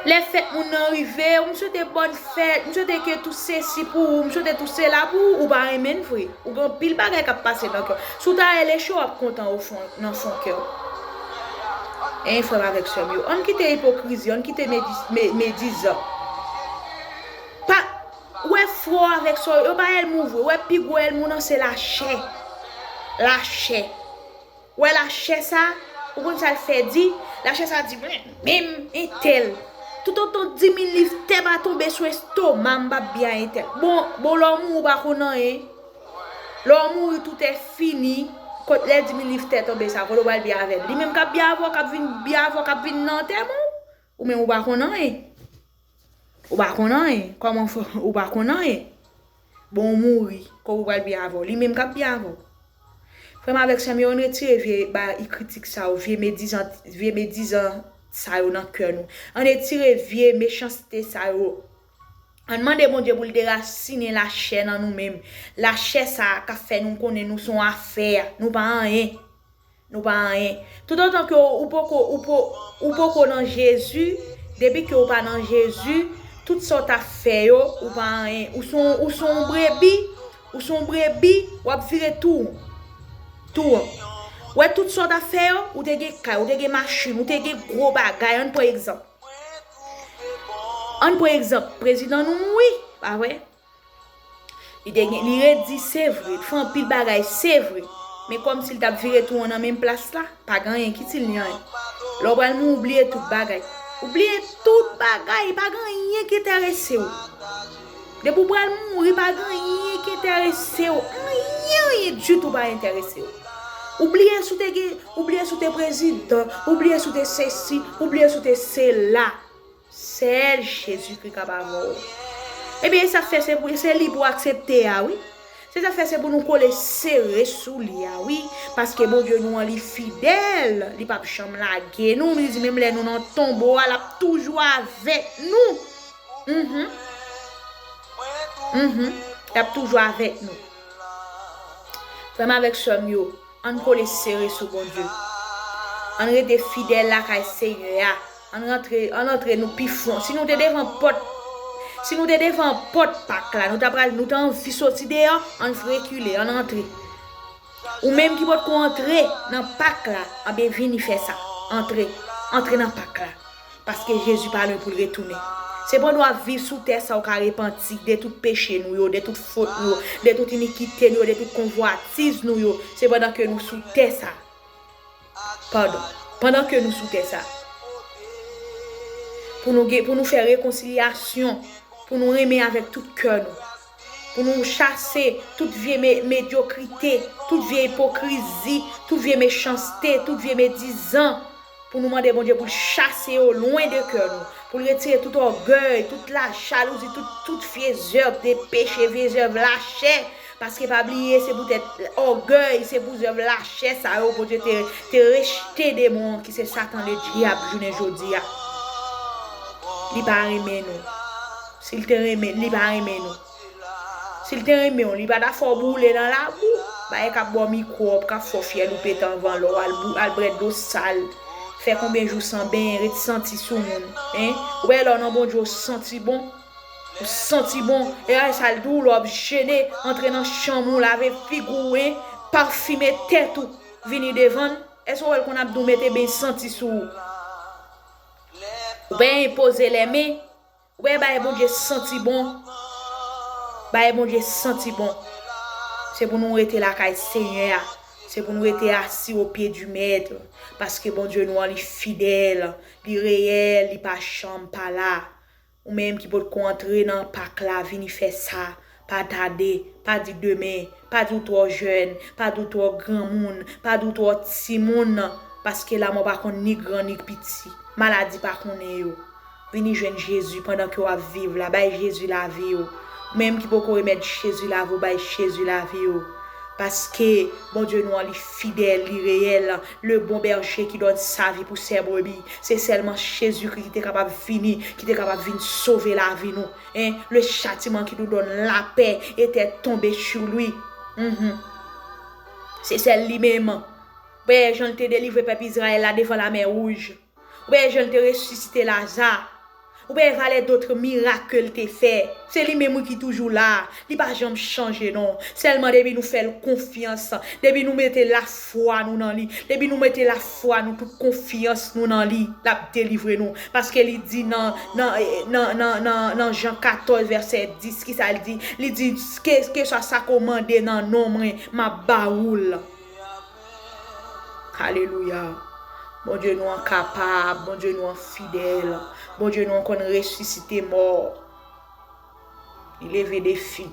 Lè fèt moun nan rive, ou m swete bòn fèt, m swete ke tout sesi pou ou, m swete tout sela pou ou, ou pa renmen l vre. Ou gen anpil bagay k ap pase nan kè w. Si w ta rele cho, w ap kontan o fon, nan fon kè w. Hein, frè m avèk sè m yo, ann kite ipokrizi, ann kite medi-, me-, medizan. Pa, wè frè w avèk sè w yo, yo pa ènmi w vre. Wè pi gwo ènmi w nan se lachè. Lachè. Wè lachè sa, ou konn sa l fè di? Lachè sa di, mwen menm, entèl. Toutotan di mil liv tè pa tonbe sou estoma m, m p ap byen a entèl. Bon, bon, lè w mouri, ou pa konn anyen. Lè w mouri, tout è fini. Kot lè di mil liv tè tonbe sa, kote w pral byen avè l? Li menm k ap byen avè w, k ap vin byen avè w, k ap vin nan antèman w? Ou menm ou pa konn anyen. Ou pa konn anyen. Kòman fè ou pa konn anyen? Bon, ou mouri. Kòman ou pral byen avè w? Li menm k ap byen avè w. Frè m avèk sè m yo, ann retire vye ba-, i kritik sa yo, vye medizan, vye medizan sa yo nan kè nou. Ann retire vye mechanste sa yo. Ann mande Bondye pou l derasinen lachè nan nou menm. Lachè sa a k ap fè nou konnen nou se yon afè, nou pa anyen. Nou pa anyen. Toutotan ke ou poko, ou po-, ou poko nan Jezi, depi ke ou pa nan Jezi, tout sa w t ap fè yo, ou pa anyen. Ou se yon, ou se yon brebi, ou se yon brebi, w ap vire tou. Tou. Wè tout sa w t ap fè yo, ou te gen kay, ou te gen machin, ou te gen gwo bagay, ann pran egzanp. Ann pran egzanp, prezidan nou mouri, pa vre? Li te gen, li redi, se vre, li fè anpil bagay, se vre. Men kòmsi l t ap vire tou an nan menm plas la, pa gen anyen ki itil li anyen. Lè w pral mouri, ou bliye tout bagay. Ou bliye tout bagay, pa gen anyen ki enterese w. Depi w pral mouri, pa gen anyen ki enterese w. Anyen, anyen ditou pa enterese w. Ou bliye si w te gen, ou bliye si w te prezidan, ou bliye si w te sesi, ou bliye si w te sela. Sèl Jezikri k ap avè w. Ebyen, e sa k fè se pou, se li pou w aksepte a, wi. Se sa k fè se pou nou kole sere sou li a, wi. Paske Bondye nou an, li fidèl. Li p ap janm lage nou. Li di menm lè nou nan tonbo a, l ap toujou avèk nou. Mhm. Mhm. L ap toujou avèk nou. Frè m avèk sè m yo, ann kole sere sou Bondye. Ann rete fidèl lakay Senyè a. Ann rantre, ann antre nou pi fon. Si nou te devan pòt, si nou te devan pòt Pak la, nou ta pral, nou ta anvi soti deyò, ann rekile, ann antre. Ou menm ki potko antre nan Pak la, anben vini fè sa. Antre, antre nan Pak la. Paske Jezi pa lwen pou l retounen. Se pandan w ap viv sou tè sa ou ka repanti de tout peche nou yo, de tout fot nou yo, de tout inikite nou yo, de tout konvwatiz nou yo. Se pandan ke nou sou tè sa. Padon. Pandan ke nou sou tè sa. Pou nou gen, pou nou fè rekonsilyasyon, pou nou renmen avèk tout kè nou. Pou nou chase tout vye me-, medyokrite, tout vye ipokrizi, tout vye mechanste, tout vye medizan. Pou nou mande Bondye pou l chase yo lwen de kè nou. Pou l retire tout ògèy, tout la jalouzi, tout, tout vye zèv de peche, vye zèv lachè. Paske pa bliye, se poutèt ògèy, se pou zèv lachè sa yo Bondye te, te rejte demon an ki se Satan Ledyab jounen jodi a. Li pa renmen nou. Si l te renmen, li pa renmen nou. Si l te renmen w, li pa ta fè w boule nan labou. Bagay k ap ba w mikwòb, k ap fè w fyèl ou pete anvan lè w al bou-, al bwè dlo sal. Fè konbyen jou san benyen, ret santi sou moun. Hein? Ou wè lè w nan Bondye, w santi bon. Ou santi bon. E sa l di w, lè w ap jene, antre nan chanm ou, lave figi w, hein? Pafime tèt ou, vini devan l. Èske w wè l konn ap di w mete ben santi sou ou? Ou benyen poze lè men. Ou wè, bay Bondye santi bon. Bay Bondye santi bon. Se pou nou rete lakay Senyè a. Se pou nou rete assis aux pieds du Maître. Paske Bondye nou an, li fidèl, li reyèl, li pa janm pa la. Ou menm ki potko antre nan Pak la, vini fè sa. Pa tade, pa di demen, pa di w twò jèn, pa di w twò granmoun, pa di w twò timoun, paske lanmò pa konn ni gran ni piti. Maladi pa konnen yo. Vini jwenn Jezi pandan ke w ap viv la, bay Jezi lavi w. Ou menm ki poko remèt Jezi lavi w, bay Jezi lavi w. Paske Bondye nou an, li fidèl, li reyèl. Le bon berger qui donne sa vie pour ses brebis. Se sèlman Jezikri ki te kapab vini, ki te kapab vin sove lavi nou. Hein? Le châtiment qui nous donne la paix était tombé sur lui. Mhm. Se sèl li menm. Ou wè jan l te delivre pèp Izrayèl la devan Lamè Wouj. Ou wè jan l te resisite Laza. Ou wè valè dòt mirak ke l te fè. Se li menm wi ki toujou la. Li pa janm chanje non. Sèlman depi nou fè l konfyans, depi nou mete lafwa nou nan li, depi nou mete lafwa nou, tout konfyans nou nan li, l ap delivre nou. Paske li di nan, nan, nan, nan, nan, nan Jan katòz vèsè dis, kisa l di? Li di, ke, keswa sa ke w mande nan non mwen, m ap ba ou l. Alelouya. Bondye nou an kapab, Bondye nou an fidèl, Bondye nou an konn resisite mò. Li leve defi.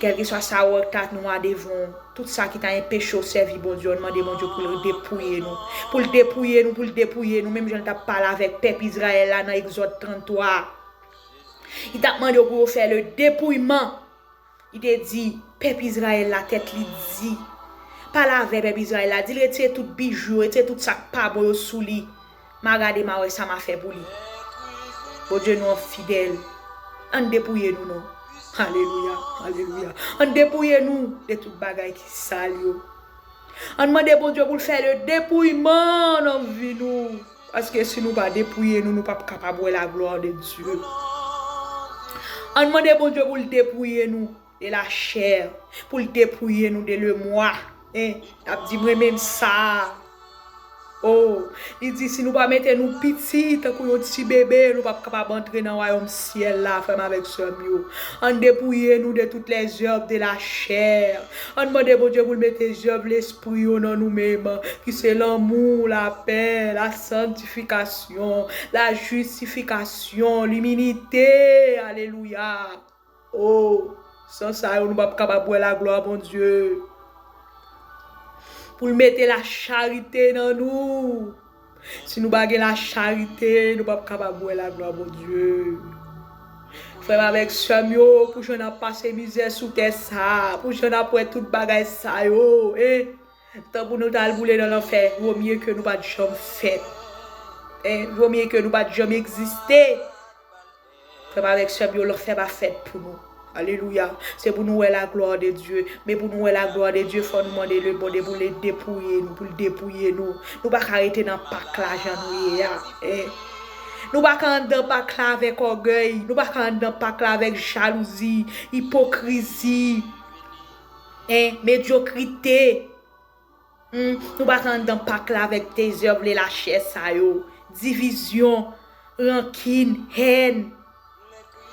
Kèlkeswa sa obstak nou a devan w, tout sa ki ta enpeche w sèvi Bondye, ann mande Bondye pou l depouye nou. Pou l depouye nou, pou l depouye nou, menm jan l t ap pale avèk pèp Izrayèl la nan Egzòd tranntwa. Li t ap mande w pou yo fè le depouyeman. Li te di pèp Izrayèl la, tèt li di, pale avè pèp Izrayèl la, di l retire tout bijou yo, retire tout sa k pa bon yo sou li. M a gade, m a wè sa m a fè pou li. Bondye nou an fidèl. Ann depouye nou non. Alelouya, alelouya. Ann depouye nou de tout bagay ki sal yo. Ann mande Bondye pou l fè le depouyeman nan vi nou. Paske si nou pa depouye nou, nou p ap kapab wè la gloire de Dieu. Ann mande Bondye pou l depouye nou de la chair, pou l depouye nou de le moi. Hein? N ap di, mwen menm sa. Oh, li di, si nou pa mete nou piti, tankou yon ti bebe, nou p ap kapab antre nan wayòm syèl la, frè m avèk sè m yo. Ann depouye nou de toutes les œuvres de la chair. Ann mande Bondye pou l mete zèv lespri yo nan nou menm, ki se lanmou, lapè, la santifikasyon, la jistifikasyon, limilite. Alelouya. Oh, san sa yo, nou p ap kapab wè laglwa Bondye. Pou l mete lacharite nan nou. Si nou pa gen lacharite, nou p ap kapab wè laglwa Bondye. Frè m avèk sè m yo, pou jan n ap pase mizè sou tè sa, pou jan n ap wè tout bagay sa yo, e tan pou nou t al boule nan lanfè, vo mye ke nou pa t janm fèt. E vo mye ke nou pa t janm egziste. Frè m avèk sè m yo, lanfè pa fèt pou nou. Alelouya. Se pou nou wè la gloire de Dieu. Men pou nou wè la gloire de Dieu, fò nou mande le Bondye pou l depouye nou, pou l depouye nou. Nou pa ka rete nan pak la jan nou ye a. En. Nou pa ka anndan pak la avèk ògèy. Nou pa ka anndan pak la avèk jalouzi, ipokrizi, en, medyokrite. Hmm, nou pa ka anndan pak la avèk dezèv de lachè sa yo. Divizyon, rankin, hèn.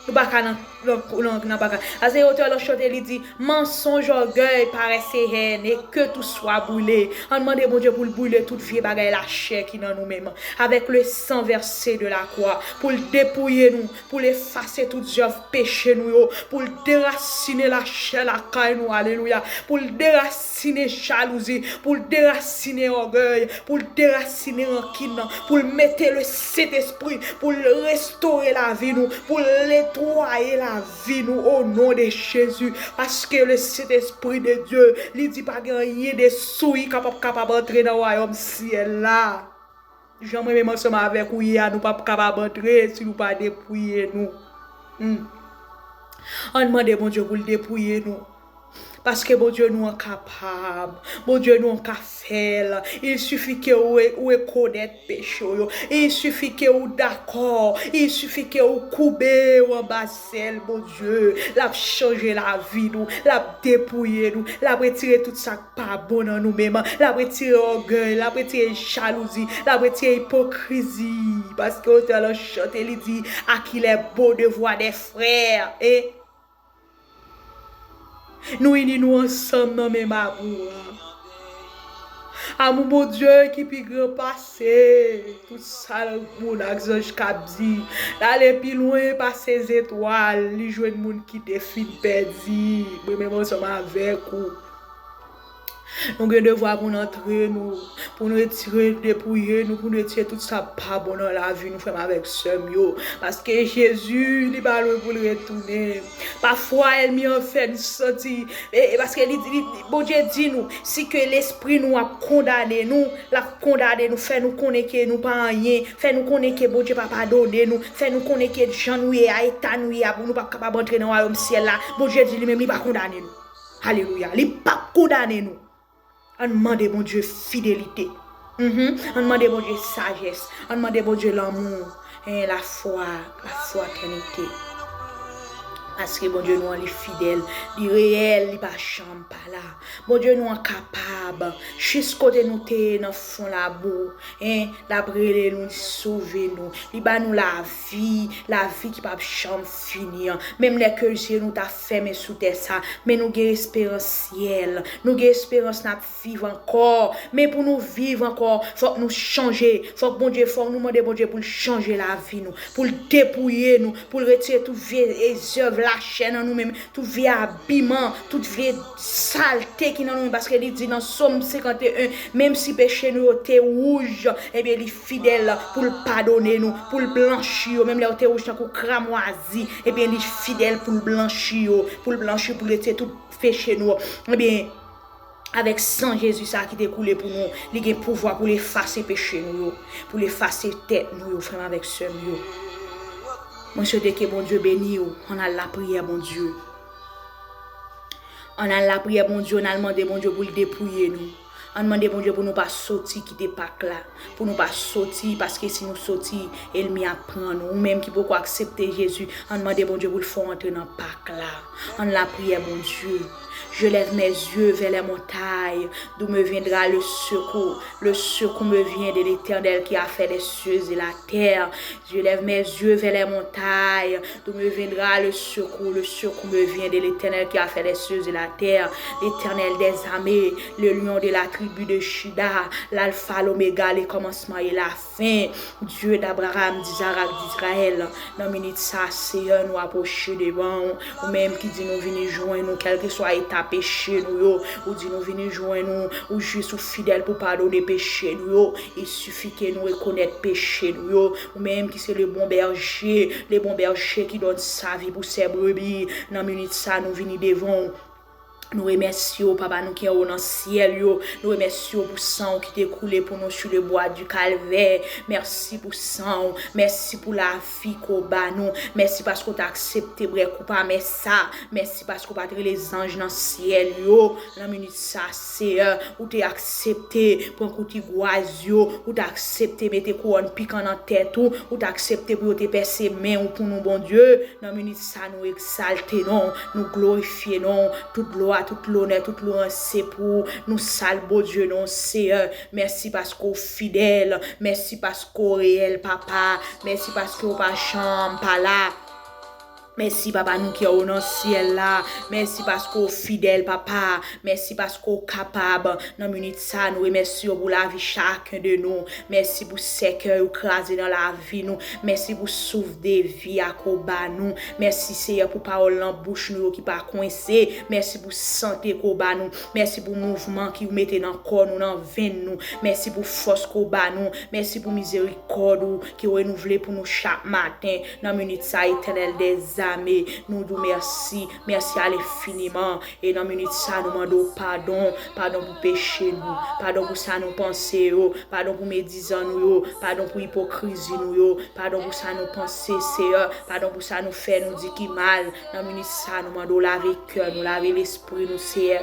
Nou pa ka nan, nan, nan, nan pak la. Ase otè lan chante, li di, mensonge, orgueil, paresse et haine, et que tout soit brûlé. Ann mande Bondye pou l brile tout vye bagay lachè ki nan nou menm. Avec le sang versé de la croix, pou l depouye nou, pou l efase tout zèv peche nou yo, pou l derasine lachè lakay nou, alelouya, pou l derasine jalouzi, pou l derasine ògèy, pou l derasine rankin, pou l mete le Sentespri, pou l restore lavi nou, pou l netwaye lavi nou, o non de Jezi, paske le Sentespri de Dye, li di pa gen anyen de souy k ap kapab antre nan wayòm syèl la. Jan mwen menm ansanm avèk ou ye a, nou p ap kapab antre si nou pa depouye nou. Hmm. Ann mande Bondye pou l depouye nou. Paske Bondye nou an kapab. Bondye nou an ka fè l. Il suffit ke ou re-, ou rekonèt peche w yo. Il suffit ke ou dakò. Il suffit ke ou koube w anba zèl Bondye. L ap chanje lavi nou. L ap depouye nou. L ap retire tout sa pa bon nan nou menm. L ap retire ògèy, l ap retire jalouzi, l ap retire ipokrizi. Paske otè lan chante, li di, à qui les baux devoirs des frères. E nou ini nou ansanm nan menm amou an. Amou Bondye ki pi gran pase tout sa moun ak zanj k ap di. L ale pi lwen pase zetwal, li jwenn moun ki te fin pèdi. Mwen menm ansanm avèk ou. Nou gen devwa pou n antre nou, pou n retire, depouye nou, pou n retire tout sa pa bon nan lavi nou, frè m avèk sè m yo. Paske Jezi, li pa lwen pou l retounen. Pafwa, ènmi an fè n santi, e, e paske li, li, Bondye di nou, si ke lespri nou ap kondane nou, l ap kondane nou, fè nou konnen ke nou pa anyen, fè nou konnen ke Bondye pa padone nou, fè nou konnen ke jan nou ye a, eta nou ye a, nou p ap kapab antre nan wayòm syèl la. Bondye di li menm, li pa kondane nou. Alelouya. Li p ap kondane nou. Ann mande Bondye fidelite. Mhm. Ann mande Bondye sajès. Ann mande Bondye lanmou. Hein, lafwa, lafratènite. Paske Bondye nou an, li fidèl, li reyèl, li pa janm pa la. Bondye nou an kapab. Jis kote nou te ye nan fon labou, hein, l ap rele nou, li sove nou. Li ba nou lavi, lavi ki p ap janm fini an. Menm lè ke zye nou ta fèmen sou tè sa, men nou gen esperans syèl. Nou gen esperans n ap viv ankò. Men pou nou viv ankò, fòk nou chanje. Fòk Bondye, fòk nou mande Bondye pou l chanje lavi nou, pou l depouye nou, pou l retire tout vye e zèv lachè nan nou menm, tout vye abiman, tout vye salte ki nan nou menm. Paske li di nan Sòm senkanteyen, menm si peche nou yo te wouj, ebyen, li fidèl pou l padone nou, pou l blanchi yo. Menm lè yo te wouj tankou kramwazi, ebyen, li fidèl pou l blanchi yo, pou l blanchi, pou l retire tout peche nou. Ebyen, avèk san Jezi sa ki te koule pou nou, li gen pouvwa pou l efase peche nou yo, pou l efase tèt nou yo, frè m avèk sè m yo. Mwen swete ke Bondye beni w. Ann al lapriyè Bondye. Ann al lapriyè Bondye, ann al mande Bondye pou l depouye nou. Ann mande Bondye pou nou pa soti kite Pak la. Pou nou pa soti, paske si nou soti, ènmi ap pran nou. Ou menm ki poko aksepte Jezi, ann mande Bondye pou l fè w antre nan Pak la. Ann lapriyè Bondye. Je lève mes yeux vers les montagnes, d'où me viendra le secours. Le secours me vient de l'Éternel qui a fait les cieux et la terre. Je lève mes yeux vers les montagnes, d'où me viendra le secours. Le secours me vient de l'Éternel qui a fait les cieux et la terre. L'Éternel des armées, le lion de la tribu de Juda, l'alpha, l'oméga, le commencement et la fin. Dieu d'Abraham, d'Isaac, d'Israël. Nan minit sa, Seyè, nou apwoche devan w. Ou menm ki di nou vini jwenn ou, kèlkeswa eta peche nou yo, ou di nou vini jwenn ou, ou jis ou fidèl pou padone peche nou yo. Il suffit ke nou rekonèt peche nou yo. Ou menm ki se le bon berger, le bon berger qui donne sa vie pour ses brebis. Nan minit sa, nou vini devan w. Nou remèsye w, Papa nou ki anwo nan syèl yo. Nou remèsye w pou san w ki te koule pou nou sou le bwa di Kalvè. Mèsi pou san w. Mèsi pou lavi ke w ba nou. Mèsi paske w te aksepte bwè koup amè sa. Mèsi paske w pa t rele zanj nan syèl yo. Nan minit sa, Seyè, ou te aksepte pran kou tigwaz yo. Ou te aksepte mete kouwòn pikan nan tèt ou. Ou te aksepte pou yo te pèse men w pou nou, Bondye. Nan minit sa, nou egzalte non w, nou glorifye non w. Tout glwa, tout lonè, tout lwanj se pou ou. Nou sal Bondye non w, Seyè. Mèsi paske w fidèl. Mèsi paske w reyèl, Papa. Mèsi paske w pa janm pa la. Mèsi, Papa nou ki anwo nan syèl la. Mèsi paske w fidèl, Papa. Mèsi paske w kapab. Nan minit sa, nou remèsye w pou lavi chaken de nou. Mèsi pou sèkèy ou kraze nan lavi nou. Mèsi pou souf de vi a ke w ba nou. Mèsi, Seyè, pou pawòl nan bouch nou yo ki pa kwense. Mèsi pou sante ke w ba nou. Mèsi pou mouvman ke w mete nan kò nou, nan venn nou. Mèsi pou fòs ke w ba nou. Mèsi pou mizerikòd ou ki renouvle pou nou chak maten. Nan minit sa, Etènèl dèzame, nou di w mèsi. Mèsi alenfiniman. E nan minit sa, nou mande w padon. Padon pou peche nou. Padon pou sa nou panse yo. Padon pou medizan nou yo. Padon pou ipokrizi nou yo. Padon pou sa nou panse, Seyè. Padon pou sa nou fè, nou di ki mal. Nan minit sa, nou mande w lave kè nou, lave lespri nou, Seyè.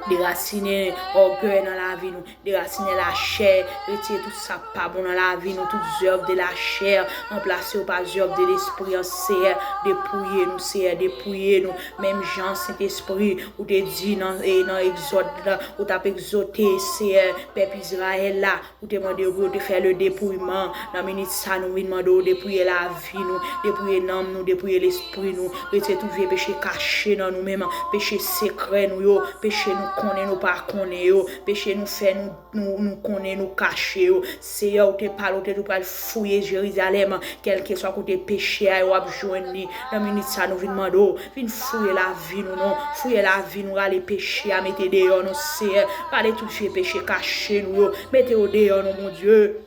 Derasinen ògèy nan lavi nou. Derasinen lachè, retire tout sa k pa bon nan lavi nou, tout zèv de lachè, ranplase yo pa zèv de lespri an, Seyè. Depouye nou, Seyè, depouye nou. Menm jan Sentespri, ou te di nan, e, nan Egzòd la, ou t ap egzòte, Seyè, pèp Izrayèl la, ou te mande yo pou yo te fè le depouyeman. Nan minit sa, nou vin mande w depouye lavi nou, depouye nanm nou, depouye lespri nou, retire tout vye peche kache nan nou menm, peche sekrè nou yo, peche nou nou konnen, nou pa konnen yo, peche nou fè, nou, nou, nou konnen, nou kache yo. Seyè, ou te pale, ou te di ou pral fouye Jerizalèm, kèlkeswa kote peche a ye, w ap jwenn li. Nan minit sa, nou vin mande w, vin fouye lavi nou non, fouye lavi nou, rale peche a, mete deyò non, Seyè, rale tout vye peche kache nou yo, mete yo deyò non, Bondye.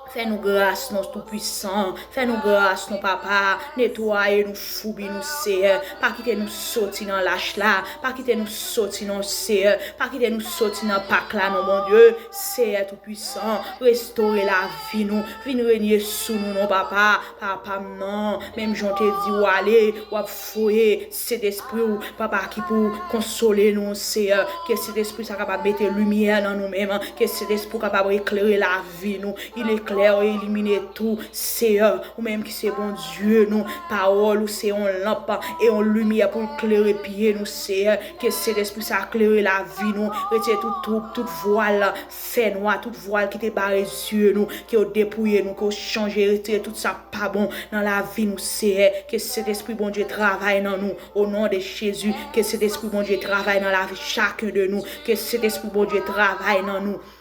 Fè nou gras non, Toupwisan. Fè nou gras non, Papa. Netwaye nou, foubi nou, Seyè. Pa kite nou soti nan lach la. Pa kite nou soti non, Seyè. Pa kite nou soti nan pak la non, Bondye. Seyè Toupwisan, restore lavi nou. Vin renye sou nou non, Papa. Papa m nan, menm jan w te di w ale, w ap voye Sentespri w, Papa, ki pou konsole nou, Seyè. Ke Sentespri sa kapab mete limyè nan nou menm. Ke Sentespri w kapab eklere lavi nou. Il éclaire et illumine tout, Seyè. Ou menm ki se Bondye nou. Pawòl ou se yon lanp e yon limyè pou l klere pye nou, Seyè. Ke Sentespri sa klere lavi nou. Retire tout twoub, tout vwal fènwa, tout vwal ki te bare zye nou. Ke w depouye nou, ke w chanje, retire tout sa pa bon nan lavi nou, Seyè. Ke Sentespri Bondye travay nan nou, o non de Jezi. Ke Sentespri Bondye travay nan lavi chaken de nou. Ke Sentespri Bondye travay nan nou.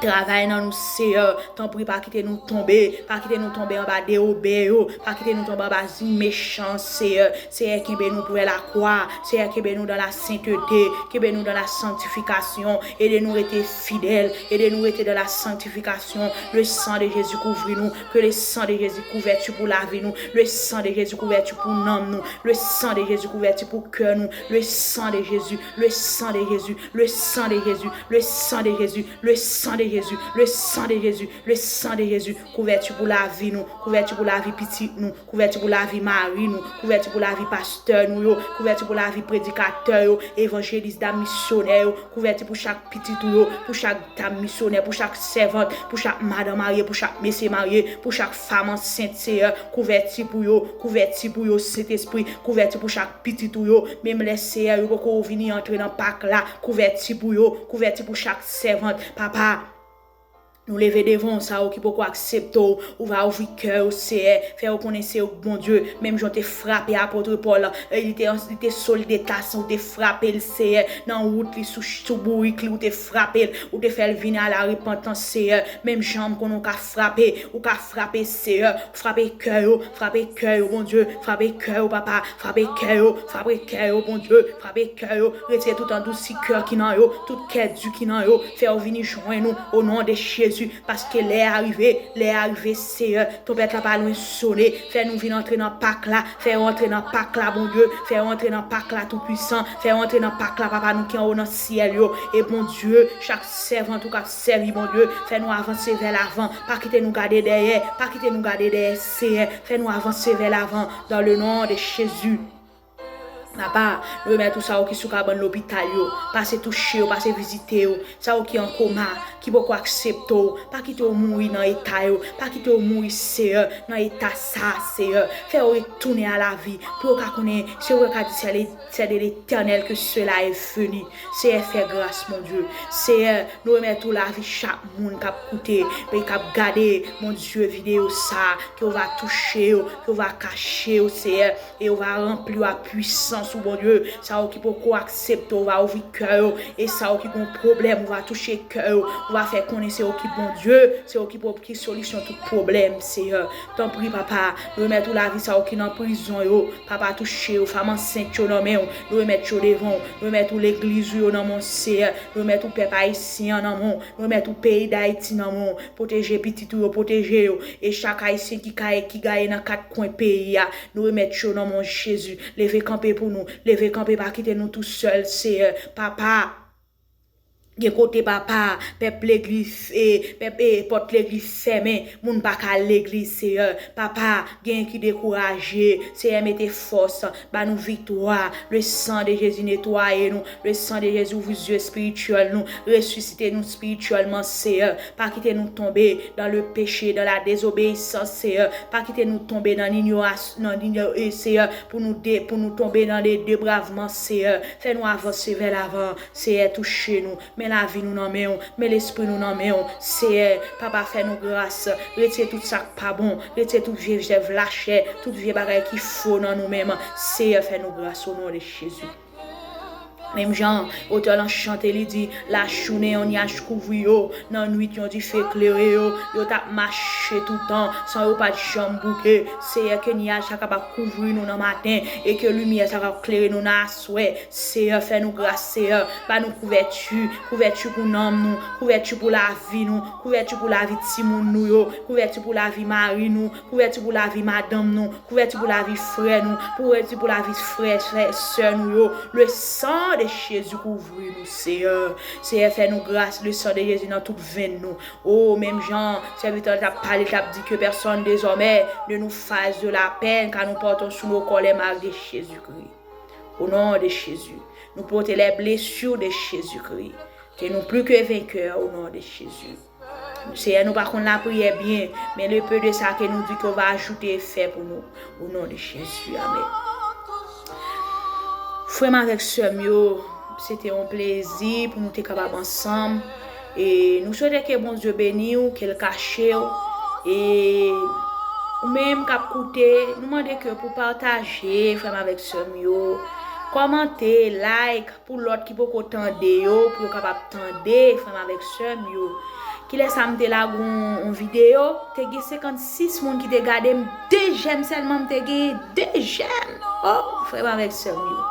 Travay nan nou, Seyè. Tanpri, pa kite nou tonbe. Pa kite nou tonbe anba dewobè yo. Pa kite nou tonbe anba zin mechan, Seyè. Seyè, kenbe nou prè lakwa. Seyè, kenbe nou dans la sainteté. Kenbe nou dans la sanctification. Ede nou rete fidèl. Ede nou rete dans la sanctification. Le sang de Jésus kouvri nou. Que le sang de Jésus, kouvèti pou lavi nou. Le sang de Jésus, kouvèti pou nanm nou. Le sang de Jésus, kouvèti pou kè nou. Le sang de Jésus, le sang de Jésus, le sang de Jésus, le sang de Jésus, le sang de Jésus, le sang de Jésus, le sang de Jésus. Kouvèti pou lavi nou, kouvèti pou lavi pitit nou, kouvèti pou lavi mari nou, kouvèti pou lavi pastè nou yo, kouvèti pou lavi predikatè yo, evanjelis, dam misyonè yo, kouvèti pou chak pitit ou yo, pou chak dam misyonè, pou chak sèvant, pou chak madan marye, pou chak mesye marye, pou chak fanm ansent, Seyè, kouvèti pou yo, kouvèti pou yo, Sentespri, kouvèti pou chak pitit ou yo, menm lè, Seyè, yo poko vini antre nan pak la, kouvèti pou yo, kouvèti pou chak sèvant, Papa. Nou leve devan w, sa yo ki poko aksepte w, ou va ouvri kè yo, Seyè. Fè yo konnen se ou k Bondye. Menm jan w te frape apot Pòl, e li te, li te solide tas, ou te frape l, Seyè. Nan wout li, sou, sou bourik li, ou te frape l. Ou te fè l vin a la repantans, Seyè. Menm jan m konnen w ka frape, ou ka frape, Seyè. Frape kè yo, frape kè yo, Bondye. Frape kè yo, Papa. Frape kè yo, frape kè yo, Bondye. Frape kè yo. Retire tout andousi kè ki nan yo, tout kè di ki nan yo. Fè yo vini jwenn ou, o non de Jezi. Paske lè a rive, lè a rive, Seyè. Twonpèt la pa lwen sone. Fè nou vin antre nan pak la. Fè yo antre nan pak la, Bondye. Fè yo antre nan pak la, Toupwisan. Fè yo antre nan pak la, Papa nou ki anwo nan syèl yo. E Bondye, chak sèvant ou k ap sèvi, Bondye, fè nou avanse vè lavan. Pa kite nou gade dèyè. Pa kite nou gade dèyè, Seyè. Fè nou avanse vè lavan. Dans le nom de Jésus. Papa, nou remèt ou sa yo ki sou kabann lopital yo. Pase touche yo, pase vizite yo. Sa yo ki an koma, ki poko aksepte w. Pa kite yo mouri nan eta yo. Pa kite yo mouri, Seyè, nan eta sa, Seyè. Fè yo retounen a lavi. Pou yo ka konnen, se ou k ka di, c'est de l'Éternel que cela est venu. Seyè, fè gras, Bondye. Seyè, nou remèt ou lavi chak moun k ap koute, e k ap gade, Bondye, videyo sa, ke w va touche yo, ke w va kache yo, Seyè. E ou va ranpli yo ak pwisans ou, Bondye. Sa yo ki poko aksepte, ou va ouvri kè yo. E sa yo ki gon pwoblèm, ou va touche kè yo. Ou va fè konnen se ou ki Bondye, se ou ki, ki solisyon tout pwoblèm, Seyè. Tanpri, Papa, nou remèt ou lavi sa yo ki nan prizon yo. Papa, touche yo, fanm ansent yo nan men w. Nou remèt yo devan w. Nou remèt ou legliz ou yo nan men w, Seyè. Nou remèt ou pèp ayisyen an nan men w. Nou remèt ou peyi Dayiti nan men w. Pwoteje pitit ou yo, pwoteje yo. E chak ayisyen ki kay, ki gaye nan kat kwen peyi a, nou remèt yo nan men w, Jezi. Leve kanpe pou nou. Leve kanpe, pa kite nou tousèl, Seyè. Papa, gen kote, Papa, pèp legliz, e, pèp, e, pòt legliz fèmen, moun pa ka al legliz, Seyè. Papa, gen ki dekouraje, Seyè, mete fòs, ba nou viktwa. Le sang de Jésus netwaye nou. Le sang de Jésus ouvri zye espirityèl nou. Resisite nou espirityèlman, Seyè. Pa kite nou tonbe dans le péché, dans la désobéissance, Seyè. Pa kite nou tonbe nan linyoras-, nan linyo-, e, Seyè, pou nou de-, pou nou tonbe nan le debravman, Seyè. Fè nou avanse vè lavan, Seyè, touche nou. Men lavi nou nan men w, men lespri nou nan men w, Seyè. Papa, fè nou gras. Retire tout sa k pa bon. Retire tout vye zèv lachè, tout vye bagay ki fo nan nou menm. Seyè, fè nou gras, o non de Jezi. Menm jan otè lan chante, li di, lajounen yon nyaj kouvri yo, nan nwit yon dife klere yo, yo t ap mache toutan, san yo pa t janm bouke. Seyè, ke nyaj sa kapab kouvri nou nan maten, e ke limyè sa kapab klere nou nan aswè. Seyè, fè nou gras, Seyè, ba nou kouvèti, kouvèti pou nanm nou, kouvèti pou lavi nou, kouvèti pou lavi timoun nou yo, kouvèti pou lavi mari nou, kouvèti pou lavi madanm nou, kouvèti pou lavi frè nou, kouvèti pou lavi frè, frè, sè nou yo. Le sang de Jésus kouvri nou, Seyè. Seyè, fè nou gras, le sang de Jésus nan tout venn nou. O, menm jan sèvitè t ap pale, t ap di, que personne désormais ne nous fasse de la peine, car nous portons sur nos corps les marques de Jésus-Christ. Au nom de Jésus. Nous portons les blessures de Jésus-Christ. Que nous plus que vainqueurs au nom de Jésus. Seyè, nou pa konn lapriyè byen, men le peu de sa ke nou di ke w va ajoute e fè pou nou. O non de Jezi, amèn. Frè m avèk sè m yo, se te yon plezi pou nou te kapab ansanm. E nou swete ke Bondye beni w, ke l kache w. E ou menm k ap koute, nou mande ke pou pataje, frè m avèk sè m yo, kòmante, like, pou lòt ki poko tande yo, pou yo kapab tande, frè m avèk sè m yo. Kilè sa m te lage yon, yon videyo, te gen senkannsis moun ki te gade m, de jèm sèlman m te genyen, de jèm. Oh, frè m avèk sè m yo.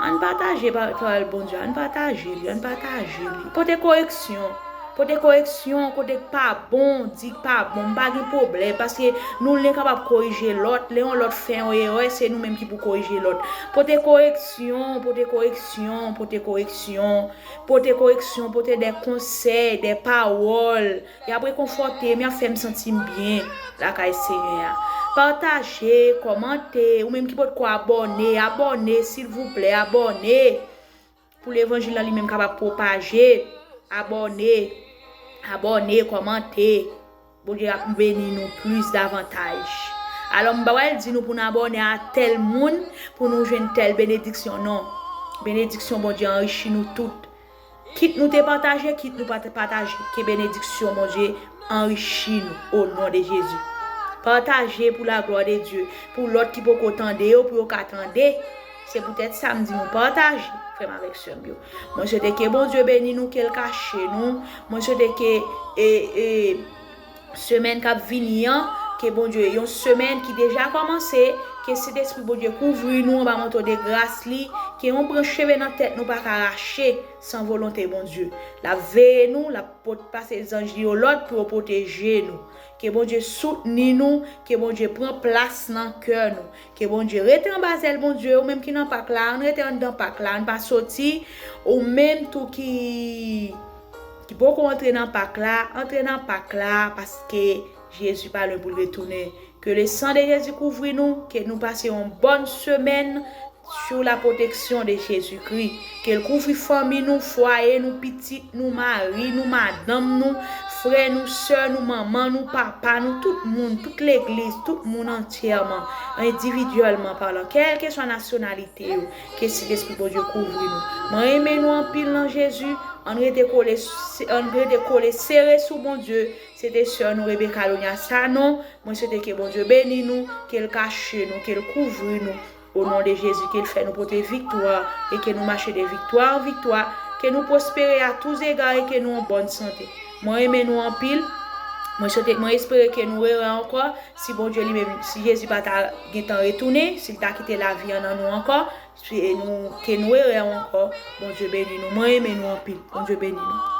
Ann pataje pa-, pawòl Bondye, ann pataje li, ann pataje li. Pote koreksyon. Pote koreksyon kote k pa bon, di k pa bon, m pa gen pwoblèm, paske nou len kapab korije lòt, lè yon lòt fè yon erè, se nou menm ki pou korije lòt. Pote koreksyon, pote koreksyon, pote koreksyon, pote koreksyon, pote de konsèy, de pawòl, y ap rekonfòte m, y ap fè m santi m byen lakay Senyè a. Pataje, kòmante, ou menm ki potko abòne, abòne, silvouplè, abòne. Pou levanjil lan li menm kapab pwopaje, abòne, abòne, kòmante. Bondye ap beni nou plis davantaj. Alò, m pa pral di nou pou n abòne a tèl moun, pou nou jwenn tèl benediksyon, non. Benediksyon Bondye anrichi nou tout. Kit nou te pataje, kit nou pa te pataje, ke benediksyon Bondye anrichi nou, o non de Jezi. Pataje pou laglwa de Dye, pou lòt ki poko tande yo, pou yo ka tande. Se poutèt sa m di nou pataje, frè m avèk sè m yo. Mwen swete ke Bondye beni nou, ke l kache nou. Mwen swete ke, e, e, semèn k ap vini an, ke Bondye, yon semèn ki deja kòmanse, ke Sentespri Bondye kouvri nou anba manto de gras li, ke yon branch cheve nan tèt nou pa ka rache san volonte Bondye. L ap veye nou, l ap pot pase zanj li yo lòd pou yo pwoteje nou. Ke Bondye soutni nou, ke Bondye pran plas nan kè nou. Ke Bondye rete anba zèl Bondye, ou menm ki nan pak la, ann rete anndan pak la, ann pa soti, ou menm tou ki, ki poko antre nan pak la, antre nan pak la, paske Jezi pa lwen pou l retounen. Ke le san de Jezi kouvri nou, ke nou pase yon bòn semèn sou la pwoteksyon de Jezikri. Ke l kouvri fanmi nou, fwaye nou, pitit nou, mari nou, madanm nou, frè nou, sè nou, manman nou, papa nou, tout moun, tout legliz, tout moun antyèman, endividyèlman palan, kèlkeswa nasyonalite yo, ke Sentespri Bondye kouvri nou. Mwen renmen nou anpil nan Jezi, ann rete kole, ann rete kole sere sou Bondye, se te sè nou Rebecca Lonia Sanon, mwen swete ke Bondye beni nou, ke l kache nou, ke l kouvri nou. O non de Jezi, ke l fè nou pote viktwa e ke nou mache de viktwa an viktwa, ke nou pwospere a tou zega e ke nou an bòn sante. Mwen renmen nou anpil. Mwen swete, mwen espere ke nou rere ankò. Si Bondye li menm, si Jezi pa ta gentan retounen, si l ta kite lavi an nan nou ankò, si nou, ke nou rere ankò, Bondye beni nou. Mwen renmen nou anpil. Bondye beni nou.